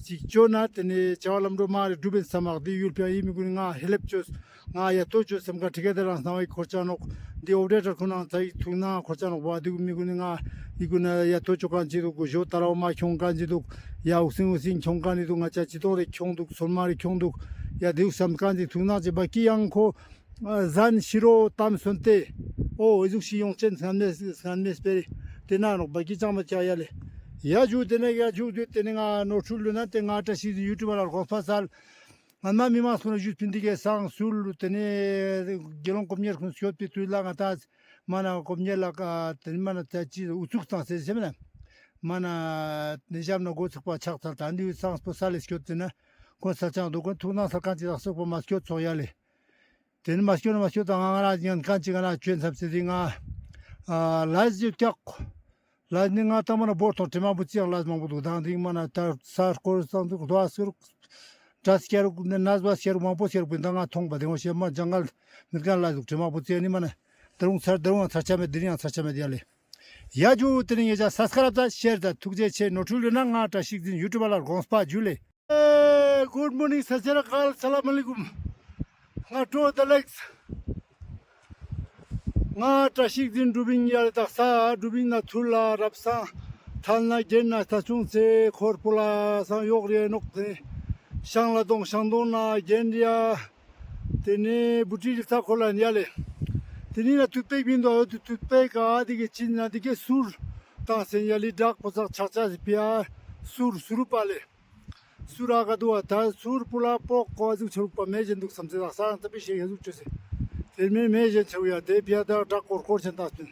ཅིག་ཅོ་ན་དེ་ནི་བྱ་བ་ལམ་འགྲོ་མ་རེ་འགྲུབ་པིན་ས་མག་དེ་ཡུལ་ཕི་ཡ་ཡིན་མི་གུན་ང་ཧེ་ལེབ་ཅོས། ང་ཡ་ཏོ་ཅོས་སམ་ཁ་ཁྲི་ཀེ་དེ་རང་སྣང་བའི་འཁོར་ཆ་ནོག། འདི་ཨོ་པ་རེ་ཊར་ཁོ་ན་ཚ་ཡི་ཐུགས་ན་འཁོར་ཆ་ནོག་བ། དེ་གུ་མི་གུན་ནི་ང་ཡི་གུན་ན་ཡ་ཏོ་ཅོ་ཁན་ཅིག་འདུག། གོ་ཞོ་ཏ་ར་བ་མ་ཁྱོང་ཁན་ཅིག་འདུག། ཡ་འུག་སིང་འུག་སིང་ཁྱོང་ཁན་ཅིག་འདུག། ང་ཅ་ཅི་ཏོང་རེ་ཁྱོང་འདུག། སོར་མ་རེ་ཁྱོང་འདུག། ཡ་དེ་འུག་སམ་ཁན་ཅིག་ཐུགས་ན་ཅིག་བ་ཀི་ཡང་ཁོ་ཟན་ཤི་རོ་ཏམ་སོན་ཏེ། ཨོ་ཨི་ཟུག་ཤི་ཡོང་ཅན་སྔན་མེ་སྔན་མེ་སྤེ་རེ་དེ་ན་ནོག་བ་ཀི་ཅང་མ་ཅ་ཡ་ལེ། ཡ་ཇུ་དེ་ནི་ཡ་ཇུ་དེ་དེ་ནི་ང་ནོར་འཁྲུལ་ལོན་ན་དེ་ང་བཀྲ་ཤིས་ཡུ་ཊུབ་ལ་དགོངས་པ་སལ། སྔན་མ་མི་མང་སུ་ན་ཞུས་པིན་དེ་གི་སང་སུར་དེ་ནས་དགེ་སློང་སྐོམ་ཉེར་ཁུན་སྐྱོད་པའི་དུས་ལ་ང་ད་མ་ན་སྐོམ་ཉེར་ལ་ཀ་དེ་ནི་མ་ན་ད་ཅི་ཨུ་ཚུགས་བཏང་སེ་སེམས་ན་མ་ན་ནི་ཞབས་ན་མགོ་ཚུགས་པ་ཕྱག་འཚལ་ད་འདི་སང་སྤོ་ས་ལེ་སྐྱོད་དེ་ན་ཁོང་ས་ཆང་འདུག་ཁོང་ཐུགས་སྣང་སལ་ཁན་ཅིག་ལ་སོགས་པ་མ་སྐྱོད་ཚོགས་ཡ་ལེ། དེ་ནི་མ་སྐྱོད་ན་མ་སྐྱོད་ད་ང་ང་རང་ཉན་ཁན་ཅིག་ང་ན་ཆོས་འཚབ་སེ་དེ་ང་ཨ་ལས་ཡོད་ཀྱག། ལས་ནི་ང་ཏང་མ་ན་བོར་ཐོང་དྲི་མ་བུ་ཅི་ཡང་ལས་མང་པོ་འདུག། དང་དེ་མ་ན་ད་ས་སྐོར་སང་འདུག་རྡོ་ཨ་སྐྱེ་རུག་འདྲ་སྐྱེ་རུག་ནི་ནས་བ་སྐྱེ་རུག་མང་པོ་སྐྱེ་རུག་པིན། ད་ང་ཐོང་པ་དེ་ངོ་ཤེས་མ་ཇང་གལ་མི་གལ་ལས་འདུག་དྲི་མ་བུ་ཅི་ཡང་ནི་མ་ན་ད་རུང་ཚར་ད་རུང་ཚར་ཆ་མེད་དེ་རིང་ཡང་ཚར་ཆ་མེད་ཡ་ལེ། ཡ་ཇུ་དེ་རིང་ཡེ་ཇ་སབ་སི་ཀ་རབ་ད་ཤེར་ད་ཐུགས་རྗེ་ཆེ། ནོར་འཁྲུལ་ཡོད་ན་ང་བཀྲ་ཤིས་ཟིན་ཡུ་ཊུབ་ལ་དགོངས་པ་ཇུ་ལེ། Good morning, ས་ཆ་ར་ཀལ་སལམ་ཨ་ལེ་ཀུམ། ང་ཏོ་ད་ལེགས། ང་བཀྲ་ཤིས་ཟིན་གྲུབ་ཡིན་ཡ་ལེ། དག་ས་གྲུབ་ཡིན་ན་ཐུར་ལ་རབ་སང་ཐལ་ན་རྒྱན་ན་ད་ཆུང་ཚེ་འཁོར་པོ་ལ་སང་ཡོག་རེ་ནོག་ཏེ་ཤང་ལ་དོང་ཤང་དོང་ན་རྒྱན་རེ་ཡ། དེ་ནས་བུ་ཁྲིད་ལ་ཚ་ཁོ་ལ་ཡ་ལེ། དེ་ནས་ན་ཏུད་པེག་བིན་དོ་ཡོད་དུ་ཏུད་པེག་ག་དེ་གི་ཅིན་ན་དེ་གི་སུར་དང་སེན་ཡ་ལེ་བྲག་པོ་ཚག་ཆག་ཆག་སི་ཕི་ཡ་སུར་སུ་རུ་པ་ལེ། སུ་ར་ག་དུ་བ་ད་སུར་པུ་ལ་པོག་གོ་ཟུག་ཆ་རུག་པ་མེ་ཞན་འདུག་བསམ་ཚེ་དག་ས་ཡང་ཏ་པི་ཤེས་ཡ་ཟུག་ཆོས་སེ། དེ་མེ་མེ་ཞན་ཆ་རུག་ཡ་དེ་ཕི་ཡ་ད་བྲག་ཀོར་ཀོར་ཆེན་ཏག་སྟོན།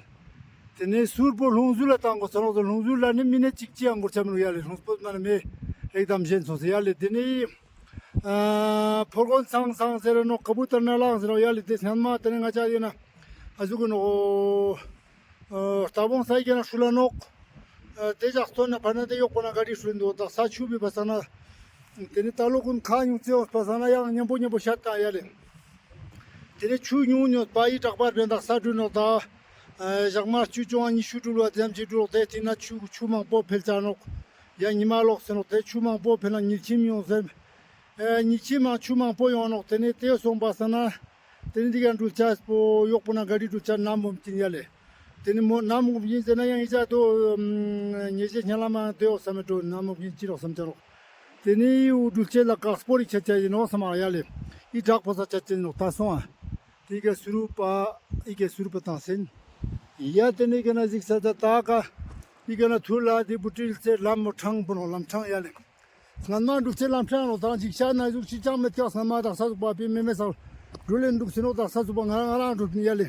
དེ་ནས་སུར་པོ་ལྷུང་ཟུར་ལ་བཏང་གོ་ས་ནོག་ཟེར། ལྷུང་ཟུར་ལ་ནི་མི་ནི་གཅིག་ཅི་ཡང་འགོར་ཆ་མི་རུག་ཡ་ལེ། ལྷུང་སྤོས་མ་ནི་མེ་ཨེག་དམ་ཞན་སོང་སེ་ཡ་ལེ། དེ་ནས་ཨ་ཕོར་གོན་ཚང་ཚང་ཟེར་ར་ནོག། ཀ་བུ་ཏར་ན་ལང་ཟེར་ར་ཡ་ལེ། དེ་སྔན་མ་དེ་ནས་ང་ཅག་ཡིན་ན་ཨ་ཟུག་གི་ནོག། ཨ་རྟ་བོང་ས་ཡི་གེ་ན་ཧྲུལ་ལ་ནོག། ཨ་དེ་ཇག་སྟོན་ན་ཕར་ན་དེ་ཡོག་པོ་ན་ག་རི་ཧྲུལ་འདུག། དག་ས་ཆུ་བི་བ་ས་ན། དེ་ནི་ད་ལོ་ཀུན་ཁ་ཉུང་ཙེ་བ་ས་ན་ཡང་ཉམ་པོ་ཉམ་པོ་ཤ་ཏང་ཡ་ལེ། དེ་ནི་ཆུ་ཉུང་ཉོ་པ་ཡི་དྲག་པར་བེན་དག་ས་དྲུལ་ནོག་ད། ཨ་ཞག་མ་ཆུ་ཅོང་ཉི་ཤུ་དྲུལ་བ་ཙམ་ཅིག་དྲུལ་དེ་ཐིན་ན་ཆུ་ཆུ་མང་པོ་འཕེལ་ཆ་ནོག། ཡང་ཉི་མ་ལོག་སེ་ནོག། དེ་ཆུ་མང་པོ་འཕེལ་ན་ཉིལ་ཁྱིམ་ཡོང་ཟེར། ཨེ་ཉིལ་ཁྱིམ་མང་ཆུ་མང་པོ་ཡོང་ནོག། དེ་ནས་དེ་སོང་པ་ས་ན། དེ་ནས་འདི་ག་འགྲུལ་ཆ་སྤོ་ཡོག་པོ་ན་ག་རི་འགྲུལ་ཆ་ནམ་མོ་ཡིན་ཡ་ལེ། དེ་ནས་མོ་ནམ་མོ་ཡིན་ཟེར་ན་ཡང་ཡི་ཅག་དོ་ཉེ་ཞེ་ཉེ་ལ་མ་དེ་ཡོག་ས་མེད་འགྲོ་ནམ་མོ་ཡིན་ཅི་རོག་བསམ་ཆ་རོག། དེ་ནས་འུ་འགྲུལ་ཆ་ལ་ཀག་སྤོ་རིག་ཆ་ཆ་ཡིན་ནོག་ས་མ་ཡ་ལེ། ཡི་དྲག་པོ་ས་ཆ་ཆ་ཡིན་ནོག་ད་སོང་ཨ། དེ་ག་སུ་རུ་པ་ཡི་གེ་སུ་རུ་པ་དང་སེན། ཡ་དེ་ནས་ག་ན་གཟིགས་ས་ད་ད་ག་ཡི་ག་ན་ཐུར་ལ་དེ་བུ་ཏྲིལ་ཚེ་ལམ་མོ་ཁྲང་པོ་ནོག་ལམ་ཁྲང་ཡ་ལེ། སྔན་མ་འགྲུལ་ཆ་ལམ་ཁྲང་ལོ་དང་ཅིག་ཤ་ན་ཟུག་ཅིག་ཅང་མེད་ཀྱག། སྔན་མ་དག་ས་ཟུག་པ་པི་མེ་མེ་ས་འགྲུལ་ལེན་འདུག་སེ་ནོག། དག་ས་ཟུག་པ་ང་རང་ང་རང་འགྲུལ་ཡ་ལེ།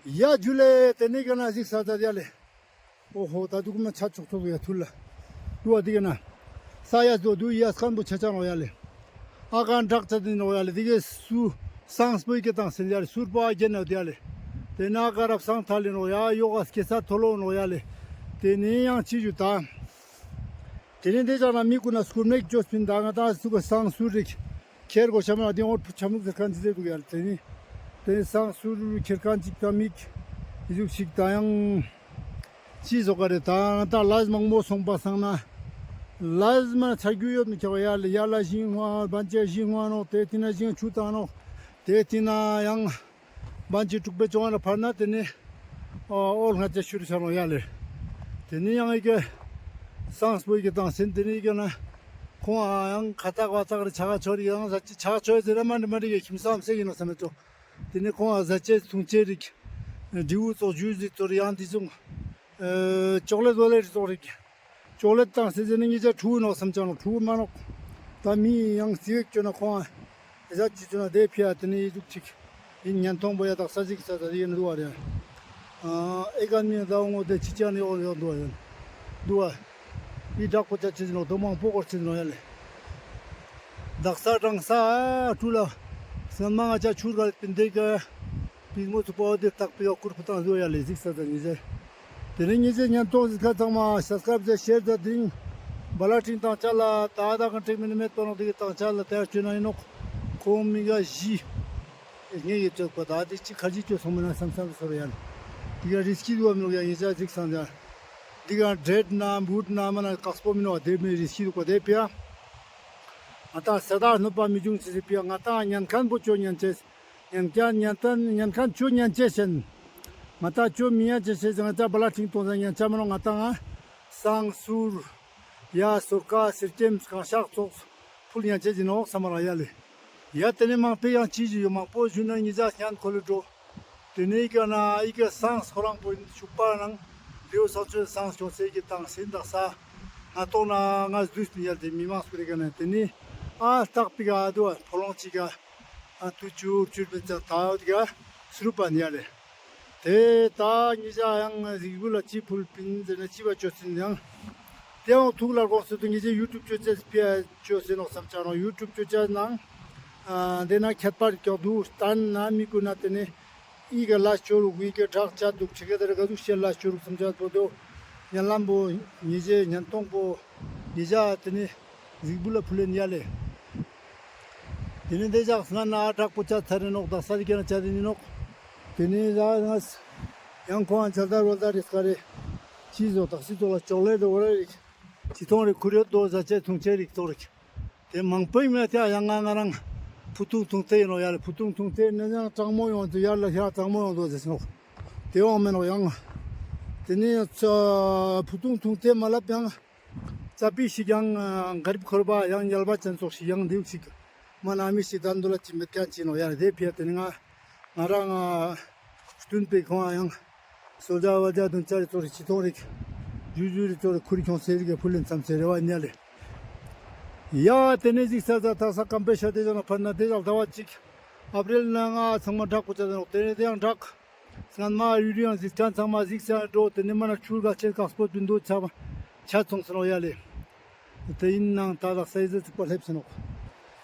ཡ་ཇུ་ལེ་དེ་ནས་ག་ན་གཟིགས་ས་ད་ཡ་ལེ། ཨོ་ཧོ་ད་དུག་མ་ཆ་ཆོག་ཆོག་ཡ་ཐུར་ལ། དུ་བ་དེ་ག་ན། ས་ཡ་ཟོ་དུ་ཡ་སྐམ་པོ་ཆ་ཆ་ནོག་ཡ་ལེ། ཨ་ག་འདྲག་ཆ་དེ་ནོག་ཡ་ལེ། དེ་ག་སུ་སང་སྤོ་ཡི་གེ་དང་སེན་ཡ་ལེ། སུར་པ་རྒྱན་ནོག་དེ་ཡ་ལེ། དེ་ན་ག་རབ་སང་ཐ་ལེ་ནོག་ཡ། ཡོག་ག་སྐྱེ་ས་ཐོ་ལོ་ནོག་ཡ་ལེ། དེ་ནས་ཡང་ཅི་ཞུ་ད། དེ་ནས་དེ་ཅག་ན་མི་ཀུན་ན་སྐུར་མེད་ཅོས་པིན་ད་ང་ད་སུ་ག་སང་སུར་རིག་ཁྱེར་གོ་ཤ་མ་དེ་འོ་ཕུ་ཆ་མུག་ཟེར་ཁན་ཅི་ཟེར་དུག་ཡ་ལེ། དེ་ནི་དེ་ནི་སང་སུར་ཁྱེར་ཁན་ཅིག་ད་མིག་ཨི་ཟུག་ཞིག་ད་ཡང་ཅི་ཟོ་ག་རེ་ད་ད་ལས་མང་པོ་སོང་པ་སང་ན་ལས་མ་ཆ་རྒྱུ་ཡོད་མི་ཆ་བ་ཡ་ལེ། ཡ་ལ་ཞིང་བ་བན་ཅེ་ཞིང་བ་ནོག། དེ་ཐིན་ན་ཞིང་ཆུ་ཏང་ནོག། དེ་ཐིན་ན་ཡང་བན་ཅེ་དྲུག་པའི་ཅོང་ལ་ཕར་ན་དེ་ནི་ཨོལ་ང་ཅེ་ཤུ་རུ་ཆ་ནོག་ཡ་ལེ། དེ་ནི་ཡང་ཨི་གེ་སང་སྤོ་ཡི་གེ་དང་སེན་དེ་ནི་ཨི་གེ་ན་ཁོང་ཨ་ཡང་ཁ་ཏག་བ་ཏག་རེ་ཆ་ག་ཆོ་རེ་ཡང་ཆ་ག་ཆོ་ཟེར་ར་མ་འདི་མ་འདི་གེ་ཁྱིམ་སང་སེ་ཡིན་ནོག་ས་མེད་ཅོ། དེ་ནས་ཁོང་ཨ་ཟ་ཆས་འཐུང་ཆས་རིགས། འབྲི་བུ་ཙོགས་ཇུས་རིགས་ཙོགས་རིགས་ཡང་འདི་ཙོགས། ཨེ་ཅོག་ལེ་ཏོ་ལེ་རིགས་ཙོགས་རིགས། ཅོག་ལེ་ཏང་སེ་ཟེར་ནི་ཉེ་ཞ་ཕྲུ་གུ་ནོག་སམ་ཆ་ནོག་ཕྲུ་གུ་མ་ནོག། ད་མི་ཡང་ཙི་བེག་ཅོ་ན་ཁོང་ཨེ་ཟ་ཅི་ཅོ་ན་དེ་ཕི་ཡ་དེ་ནི་ཡི་ཟུག་ཅིག་ཡིན་ཉན་ཐོང་པོ་ཡ་དག་ས་ཟིག་ས་ས་ཡིན་འདུག་བ་རེད། ཨེ་ཀ་མི་ཡང་ད་འོང་ངོ་དེ་ཅི་ཅ་ནི་འོང་ཡོང་འདུག་བ་ཡིན་འདུག་བ། ཡི་དྲག་པོ་ཅ་ཅི་ཟིན་ནོག་དོ་མང་པོ་སྐོར་ཅི་ཟིན་ནོག་ཡ་ལེ། དག་ས་དྲང་ས་ཨ་ཀྲུ་ལ་སྔན་མ་ང་ཅ་ཆུར་ག་ལ་པིན་དེ་ཀ་པིན་མོ་ཚུགས་པ་འོ་དེ་བཏགས་པའི་ཡོག་ཀུར་ཕུ་ཏང་བཟོ་ཡ་ལེ་ཟིག་ས་ད་ཉེ་ཞ། དེ་ནས་ཉེ་ཞ་ཉན་ཐོང་ཟིག་ཁ་ཚང་མ་སབ་སི་ཀ་རབ་ཟེར་ཤེར་ཟེར་དེ་རིང་བ་ལ་ཀྲིང་ཏང་ཆ་ལ་ད་ད་གང་ཀྲིག་མི་ནི་མེད་པ་ནོག་དེ་གི་ཏང་ཆ་ལ་དེ་ཡར་བཅོས་ན་ཡིན་ནོག་ཁོང་མི་ག་བཞི། ངས་ཡོད་ཅོག་པ་ད་དེ་ཅི་ཁ་ཅིག་བཅོས་སོང་མིན་ན་བསམ་བསམ་སོ་ར་ཡ་ལེ། དེ་ག་རིས་ཀྱི་དུ་བ་མི་ནོག་ཡ་ཉེ་ཞ་ཟིག་སང་ཟ། དེ་ག་འབྲེད་ན་བུད་ན་མ་ན་དཀགས་པོ་མི་ནོག་དེ་མི་རིས་ཀྱི་དུ་བ་དེ་པ་ཡ། ང་ཏང་ས་དག་གནོད་པ་མི་འབྱུང་ཅེས་ཟེར་པ་ཡ་ང་ཏང་ཉན་མཁན་པོ་ཅོ་ཉན་ཅེས། ཉན་མཁན་ཉན་མཁན་ཉན་མཁན་ཅོ་ཉན་ཅེས་ཟེར། ང་ཏང་ཅོ་མི་ཉན་ཅེས་ཟེར་ང་ཏང་བ་ལ་ཁྲིང་གཏོང་ཟ་ཉན་ཅ་མ་ནོག་ང་ཏང་ང་སང་སུར་ཡ་སོར་ཀ་སེར་སྐྱེམས་གང་ཤག་ཙོགས་ཕུལ་ཉན་ཅེས་ཡིན་ནོག་བསམ་མ་ར་ཡ་ལེ། ཡ་དེ་ནས་མང་པོ་ཡང་ཅི་ཞིག་ཡོད་མང་པོ་ཞུ་ན་ཉེ་ཞ་སྙན་ཁོ་ལེ་འགྲོ། དེ་ནས་ཨི་ཀ་ན་ཨི་ཀ་སངས་ཁོ་རང་པོ་ཤུག་པ་ནང་ལེའུ་སང་ཆོས་སངས་ཆོས་སེ་གི་དང་སིན་དག་ས་ང་ཏོག་ན་ང་བསྡུས་ཏེ་ཡར་དེ་མི་མང་སུ་རེ་ག་ན་དེ་ནི་ཨ་སྟག་པི་ག་ཨ་དུ་ཨ་ཕོ་ལོང་ཅི་ག་ཨ་དུ་ཅུར་ཅུར་པེ་ཙ་ད་འོ་དི་ག་སུ་རུ་པ་ནི་ཡ་ལེ། དེ་ད་ཉེ་ཞ་ཡང་རིག་བུ་ལ་ཅི་ཕུལ་པིན་ཟེར་ན་ཅི་བ་ཅོ་སིན་ཡང་དེའང་ཐུགས་ལ་དགོངས་སུ་དུ་ཉེ་ཞ་ཡུ་ཊུབ་ཅོ་ཅེས་ཕི་ཡ་ཅོ་སེ་ནོག་བསམ་ཆ་རང་ཡུ་ཊུབ་ཅོ་ཅེས་ནང་དེ་ན་ཁྱད་པར་ཀྱོག་དུ་སྟན་ན་མི་ཀུན་ན་དེ་ནི། ཨི་ཀ་ལ་ཅོ་རུག་ཨི་ཀ་དྲག་ཅ་འདུག་ཁྲི་ཀ་དེར་ག་ཟུག་ཤེས་ལ་ཅོ་རུག་སམ་ཅ་པོ་དོ། ཉན་ལམ་པོ་ཉེ་ཞ་ཉན་ཐོང་པོ་ཉེ་ཞ་དེ་ནི་རིག་བུ་ལ་ཕུལ་ལེན་ཡ་ལེ། དེ་ནི་དེ་ཞག་སྔ་ན་ཨ་དྲག་པོ་ཅ་ཚར་རེ་ནོག་དག་ས་རི་ཀ་ན་ཅ་དེ་ནི་ནོག་དེ་ནི་ཡ་ང་ཡང་ཁོང་ཨ་ཆ་ད་རོ་ད་རི་སྐ་རེ་ཅི་ཟོ་དག་སི་ཙོག་ལ་ཅོག་ལེ་རེ་འོ་ར་རི་ཅི་ཐོང་རི་ཁུ་རེ་དོ་ཟ་ཅེ་ཐུང་ཅེ་རིག་ཙོག་རིག་དེ་མང་པོའི་མེད་དེ་ཡང་ང་ང་རང་ཕུ་ཐུང་ཐུང་ཐེ་ཡིན་ནོག་ཡ་ལེ། ཕུ་ཐུང་ཐུང་ཐེ་ནས་ཡང་གྲང་མོ་ཡོང་དུ་ཡར་ལ་ཡར་གྲང་མོ་ཡོང་དུ་ཟེར་སོང་། དེ་འོང་མེད་ནོག་ཡང་། དེ་ནས་ཕུ་ཐུང་ཐུང་ཐེ་མ་ལབ་ཡང་ཙ་པིག་ཞིག་ཡང་ག་རིབ་འཁོར་བ་ཡང་ཉལ་བ་ཅན་ཙོགས་ཤིག་ཡང་འདིའུ་ཞིག་མ་ན་མི་ཞིག་དང་འདུ་ལ་ཅི་མེད་ཀྱང་ཅི་ནོག་ཡ་ལེ། དེ་ཕི་ཡ་དེ་ནས་ང་ང་རང་སྟུན་པའི་ཁོང་ཡང་། སོ་ཇ་བ་ཇ་དུན་ཅ་རི་ཙོ་རི་ཅི་ཐོང་རི། ཇུ་ཇུ་རི་ཙོ་རི་ཁུ་རི་ཁྱོང་སེ་རི་ག་ཕུལ་ལེན་ཙམ་སེ་རེ་བ་ཉ་ལེ། ཡ་དེ་ནས་ཟིག་ས་ས་ཐག་ས་ཀམ་པེ་ཤ་དེ་ཟ་ན་ཕར་ན་དེ་ཟ་ཟླ་བ་གཅིག་ཨབ་རིལ་ན་ང་ཚང་མ་དྲག་པོ་ཅ་ཟ་ནོག་དེ་ནས་དེ་ཡང་དྲག་སྔན་མ་རུ་རུ་ཡང་ཟིག་ཁན་ཚང་མ་ཟིག་ས་འགྲོ་དེ་ནས་མ་ན་ཆུར་ག་ཆེན་ཀག་སྤོ་དུན་དོ་ཆ་ཆ་ཚོང་ས་ནོག་ཡ་ལེ། དེ་ཡིན་ནང་ད་ལག་ས་ཡི་ཟི་ཚིག་པ་སླེབས་སེ་ནོག་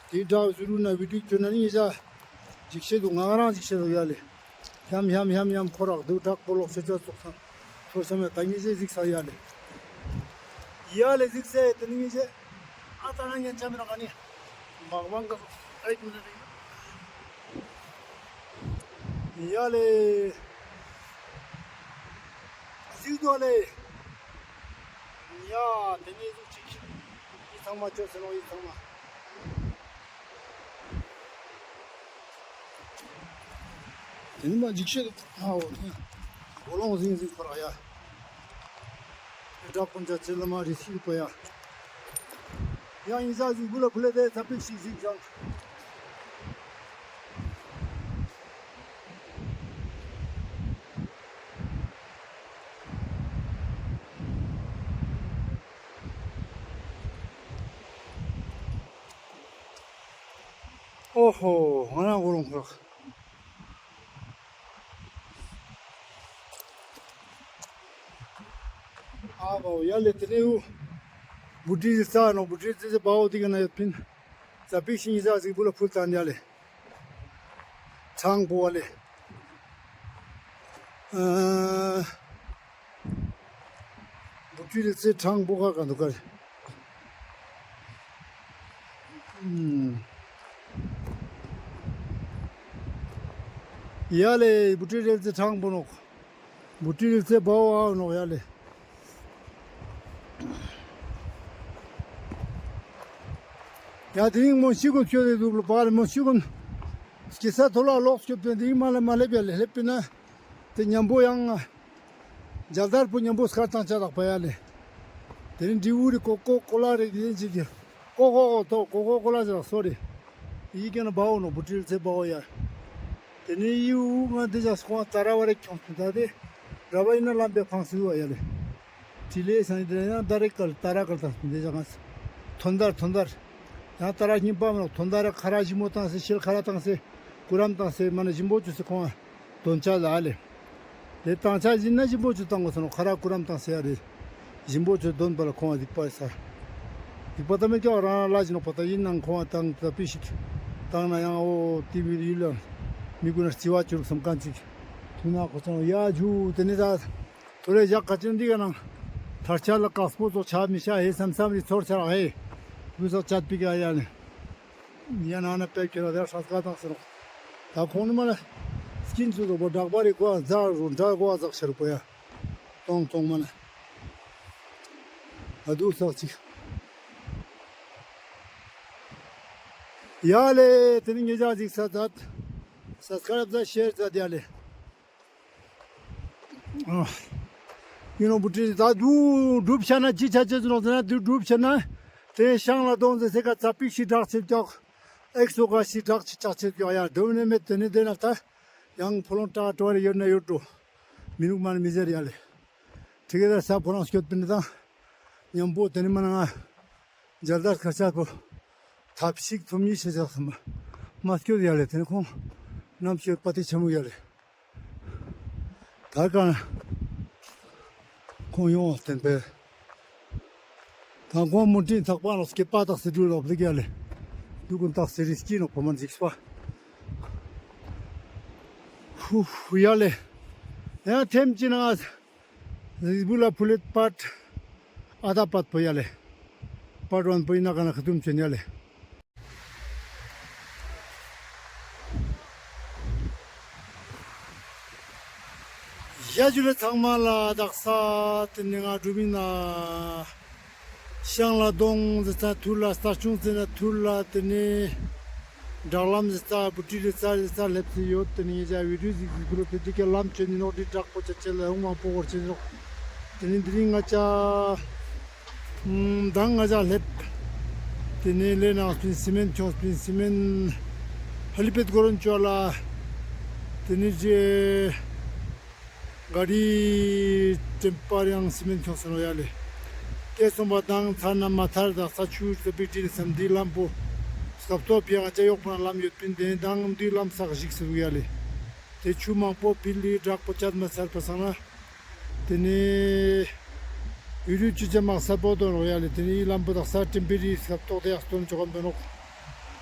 དེའི་དྲག་ཟུ་རུ་ན་བི་ཏིག་ཅོ་ན་ནི་ཡི་ཟ་འཇིགས་ཤེས་འདུག་ང་རང་འཇིགས་ཤེས་འདུག་ཡ་ལེ། ཧྱམ་ཧྱམ་ཧྱམ་ཧྱམ་ཁོ་རག་འདུག་དྲག་པོ་ལོག་ཤེས་ཅ་ཙོག་སང་ཐོ་ཤ་མེད་ད་ངེས་ཤེས་ཟིག་ས་ཡ་ལེ། ཡ་ལེ་ཟིག་ས་ཡ་དེ་ནི་ངེས་ཤེས་ཨ་ད་ན་ཉན་ཆ་མི་རག་ག་ནི་མག་མང་ག་ཨེ་ཀུ་ནི་རེ། ཡ་ལེ། ཟིག་དོ་ལེ། ཡ་དེ་ནས་ཟིག་ཅིག་ཡི་ཚང་མ་ཅོ་སེ་ནོག་ཡི་ཚང་མ། དེ་ནི་མ་འཇིགས་ཤེས་འདུག་ཨ་འོ་དེ་ནི་གོ་ལོང་ཟིང་ཟིང་ཁོ་ར་ཡ། དྲག་པོ་འཇའ་ཆེ་ལ་མ་རི་སིལ་པ་ཡ། ཡང་ཡིན་ས་ཟིག་བུ་ལ་བུ་ལ་དེ་ཚ་པིག་ཞིག་ཟིག་ཀྱང་། ཨོ་ཧོ། ང་རང་གོ་རུང་ཁོག་ཨ་བའོ་ཡ་ལེ་དེ་ནས་འུ། བུ་ཏི་རྩ་ནོ་བུ་ཏི་རྩ་བའོ་དེ་ག་ན་ཡོད་པིན། ཙ་པིག་ཤིང་ཡི་ཟ་ཟིག་བུ་ལ་ཕུལ་ཏང་ཡ་ལེ། ཆང་པོ་བ་ལེ། ཨ། བུ་ཏི་རི་ཙེ་ཁྲང་པོ་ཁ་ག་འདུག་ག་རེ། ཨུམ། ཡ་ལེ་བུ་ཏི་རི་ཙེ་ཁྲང་པོ་ནོག་བུ་ཏི་རི་ཙེ་བའོ་ཨ་ནོག་ཡ་ལེ། ཡ་དེ་རིང་མོན་ཤི་གུན་ཤོད་དེ་འདུག་ལོ་པ་རེ་མོན་ཤི་གུན། སྐྱེ་ས་ཐོ་ལ་ལོག་སྐྱོད་དེ་དེ་རིང་མ་ལ་མ་སླེབས་ཡ་ལེ་སླེབས་པིན་ན། དེ་ཉམ་པོ་ཡང་། མཇལ་དར་པོ་ཉམ་པོ་སྐར་ཏང་ཆ་ལག་པ་ཡ་ལེ། དེ་རིང་འབྲི་བུ་རི་ཀོ་ཀོ་ཀོ་ལ་རེ་དེ་ཅིག་གི། ཀོ་ཀོ་ཀོ་ཐོ་ཀོ་ཀོ་ཀོ་ལ་ཟེར་སོ་རེ། ཡི་གེ་ན་བའོ་ནོ་བུ་ཏི་རི་ཙེ་བའོ་ཡ། དེ་ནས་ཡི་འུ་ང་དེ་ཅག་སྐོང་ཙ་ར་བ་རེ་ཁྱོང་ཚུན་ད་དེ། ར་བ་ཡིན་ན་ལམ་པའི་ཕང་སི་བ་ཡ་ལེ། ཏྲི་ལེ་སང་དེ་ཡང་ད་རེ་ཀལ་ཏ་ར་ཀལ་ཏང་དེ་ཅག་ཐོན་དར་ཐོན་དར། ཡང་ཏ་ར་རྙིང་པ་མ་ནོག་ཐོན་དར་ཁ་ར་ཞིམ་པོ་ཏང་སེ་ཤེལ་ཁ་ར་ཏང་སེ་ཀུ་རམ་ཏང་སེ་མ་ན་ཞིམ་པོ་ཅོས་སེ་ཁོང་དོན་ཆ་ལ་ཨ་ལེ། དེ་ཏང་ཆ་ཞིམ་ན་ཞིམ་པོ་ཅོས་ཏང་གོས་ས་ནོག་ཁ་ར་ཀུ་རམ་ཏང་སེ་ཨ་རེ། ཞིམ་པོ་ཅོས་དོན་པ་ལ་ཁོང་ཨ་སྡིག་པ་ས། སྡིག་པ་ད་མེད་ཀྱག་རང་ལ་ཞིག་ནོག་པ་ད་ཡིན་ནང་ཁོང་ཏང་ད་པི་ཞིག་ཏང་ན་ཡང་འོ་ཏི་བི་ཡུལ་ལ་མི་གུན་ན་རྩི་བ་ཅོ་རུག་སམ་ཁན་ཅིག་ཐུག་ན་ཁོ་ཚང་ཡ་ཇུ་དེ་ནི་ད། ཐོ་རེ་ཞག་ཁ་ཅན་འདི་ག་ནང་ཐར་ཆ་ལ་ཀག་སྤོ་ཙོགས་ཆ་མི་ཤ་ཧེ་སམ་སམ་རི་ཚོར་ཆ་རག་ཧེ། བུ་སོགས་ཆ་པིག་ཡ་ཡ་ནི། ཡ་ན་ན་པེ་ཁྱེར་ར་ཧྲ་སྐ་དང་ཟེར་རོ། ད་ཁོང་ནི་མ་ན་སྐྱིན་ཚུ་རོ་བོ་བྲག་པ་རི་ཀོ་ཟག་རུ་འདྲ་ཀོ་ཟག་ཤར་པོ་ཡ། ཏོང་ཏོང་མ་ན། ཨ་དུ་སག་ཅིག་ཡ་ལེ་དེ་ནི་ངེ་ཅག་ཅིག་ས་ཛད། སབ་སི་ཀ་རབ་ཛད་ཤེར་ཛད་ཡ་ལེ། ཨ། ཡིན་ནོ་བུ་ཏྲི་ད་དུ་གྲུབ་ཆ་ན་ཅི་ཆ་ཆེ་ཟེར་ནོག་ཟེར་ན་དུ་གྲུབ་ཆ་ན་དེ་ཤང་ལ་དོང་ཟེར་སེ་ཀ་ཙ་པིག་ཤི་དྲག་ཆེ་ཀྱོག་ཨེག་སོ་ཀ་ཤི་དྲག་ཆེ་ཆག་ཆེ་ཀྱོག་ཡ་དོ་ནེ་མེད་དེ་ནེ་དེ་ན་ད་ཡང་ཕོ་ལོང་ཏྲ་ཏོ་རེ་ཡོད་ན་ཡོད་འགྲོ། མི་ནུག་མ་ནི་མི་ཟེར་ཡ་ལེ། ཁྲི་ཀེ་ད་ས་ཕོ་ལོང་སྐྱོད་པིན་ད་ཉམ་པོ་དེ་ནེ་མ་ན་ང་ཇལ་དར་ཁ་ཆ་པོ་ཐབས་ཤིག་ཐུམ་ཉི་ཤེས་ཆག་སམ་མ་སྐྱོད་ཡ་ལེ། དེ་ནེ་ཁོང་ནམ་སྐྱོད་པ་ཏི་ཆ་མུ་ཡ་ལེ། ད་ག་ཁོང་ཡོང་བ་བསྟན་པས། ད་ཁོང་མུ་ཏིན་ཐག་པ་ནོག་སྐེད་པ་ཏག་སེ་དུ་ལོག་ལེགས་ཡ་ལེ། དུ་ཀུན་ཏག་སེ་རི་སྐྱིད་ནོག་ཕོ་མོན་ཟིགས་པ། ཧུ་ཧུ་ཡ་ལེ། ཡ་ཐེམ་ཅི་ན་ང་ཟིགས་བུ་ལ་ཕུ་ལེད་པད་ཨ་ད་པད་པོ་ཡ་ལེ། པད་ཝན་པོ་ཡིན་ན་ག་ན་ཁ་ཐུམ་ཆེན་ཡ་ལེ། ཡ་ཇུ་ལེ་ཚང་མ་ལ་དག་ས་དེ་ནེ་ང་གྲུབ་མིན་ན་ཤང་ལ་དོང་ཟེར་ས་ཐུར་ལ་སྟར་ཆུང་ཟེར་ན་ཐུར་ལ་དེ་ནེ་འབྲག་ལམ་ཟེར་ས་བུ་ཏི་ལེ་ས་ཟེར་ས་ལེབ་སེ་ཡོད། དེ་ནེ་ཡ་ཇ་བི་ཌིའོ་ཟིག་ཟིག་གུ་རོ་དེ་དེ་ཀ་ལམ་ཆེན་ནི་ནོག་དེ་དྲག་པོ་ཆ་ཆེ་ལ་ཡོང་མང་པོ་གོར་ཆེན་ནོག། དེ་ནེ་དེ་རིང་ང་ཅག་མདང་ང་ཅག་ལེབ། དེ་ནེ་ལེ་ནང་སྤིན་སི་མེན་ཁྱོང་སྤིན་སི་མེན་ཧ་ལི་པེད་གོ་རོན་ཅོ་ལ། དེ་ནེ་རྗེ་ག་རི་ཏེམ་པར་ཡང་སི་མེན་ཁྱོང་སོང་ཡ་ལེ། དེ་སོང་པ་དང་ཚར་ན་མ་ཐར་དག་ས་ཆུ་ཚ་པིག་ཏིན་སམ་དེ་ལམ་པོ་སྐབས་ཐོག་ཕི་ང་ཅག་ཡོག་པ་ན་ལམ་ཡོད་པིན། དེ་དང་དེ་ལམ་སག་ཞིག་སུ་ཡ་ལེ། དེ་ཆུ་མང་པོ་པིལ་ལི་དྲག་པོ་ཆད་མ་ཚར་པ་སང་ན། དེ་ནེ་ཡུ་རུ་ཆུ་ཆ་མག་ས་པོ་དོན་རོག་ཡ་ལེ། དེ་ནེ་ཡི་ལམ་པོ་དག་ས་ཏིམ་པི་རི་སྐབས་ཐོག་དེ་ཡག་སྟོན་ཆོག་གམ་དོན་རོག།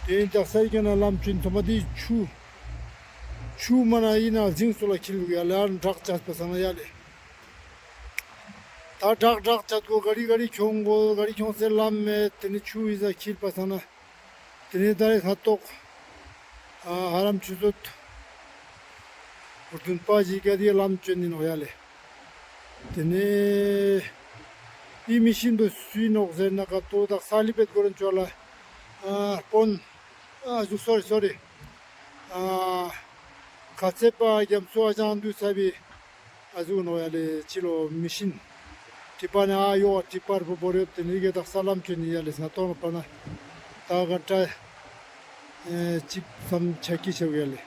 དེ་དག་ས་ཡི་ག་ན་ལམ་ཆུན་ཐོག་མ་དེ་ཆུ་ཆུ་མ་ན་ཡིན་ན་ཟིང་སོ་ལ་ཁྱིལ་ལུག་ཡ་ལེ། ཨ་དྲག་ཆད་པ་སང་ན་ཡ་ལེ། ད་དྲག་དྲག་ཆད་གོ་ག་རི་ག་རི་ཁྱོང་གོ་ག་རི་ཁྱོང་སེ་ལམ་མེད། དེ་ནེ་ཆུ་ཡི་ཟ་ཁྱིལ་པ་སང་ན། དེ་ནེ་ད་རེ་ཁ་ཐོག་ཨ་ཧ་རམ་ཆུ་ཚོད་འུར་དུན་པ་ཞིག་ག་དེ་ལམ་ཆེན་ནི་ནོག་ཡ་ལེ། དེ་ནེ་ཨི་མི་ཤིན་དུ་སུའི་ནོག་ཟེར་ན་ཀ་ཏོ་དག་ས་ལི་པེད་གོ་རོན་ཅོ་ལ་ཨ་སྤོན་ཨ་ཟུག་སོ་རི་སོ་རི་ཨ་ཁ་ཚེ་པ་རྒྱ་མཚོ་ཨ་ཅང་དུ་ས་བི་ཨ་ཟུག་ནོག་ཡ་ལེ། ཅི་ལོ་མི་ཤིན་ཏི་པ་ནེ་ཨ་ཡོ་ཏི་པར་པོ་བོར་ཡོད། དེ་ནེ་གེ་དག་ས་ལམ་ཆེན་ནི་ཡ་ལེ། ས་ཏོང་པ་ན་ད་ག་ཏྲ་ཨེ་ཅིག་ཙམ་ཆ་ཀི་ཆེ་བ་ཡ་ལེ།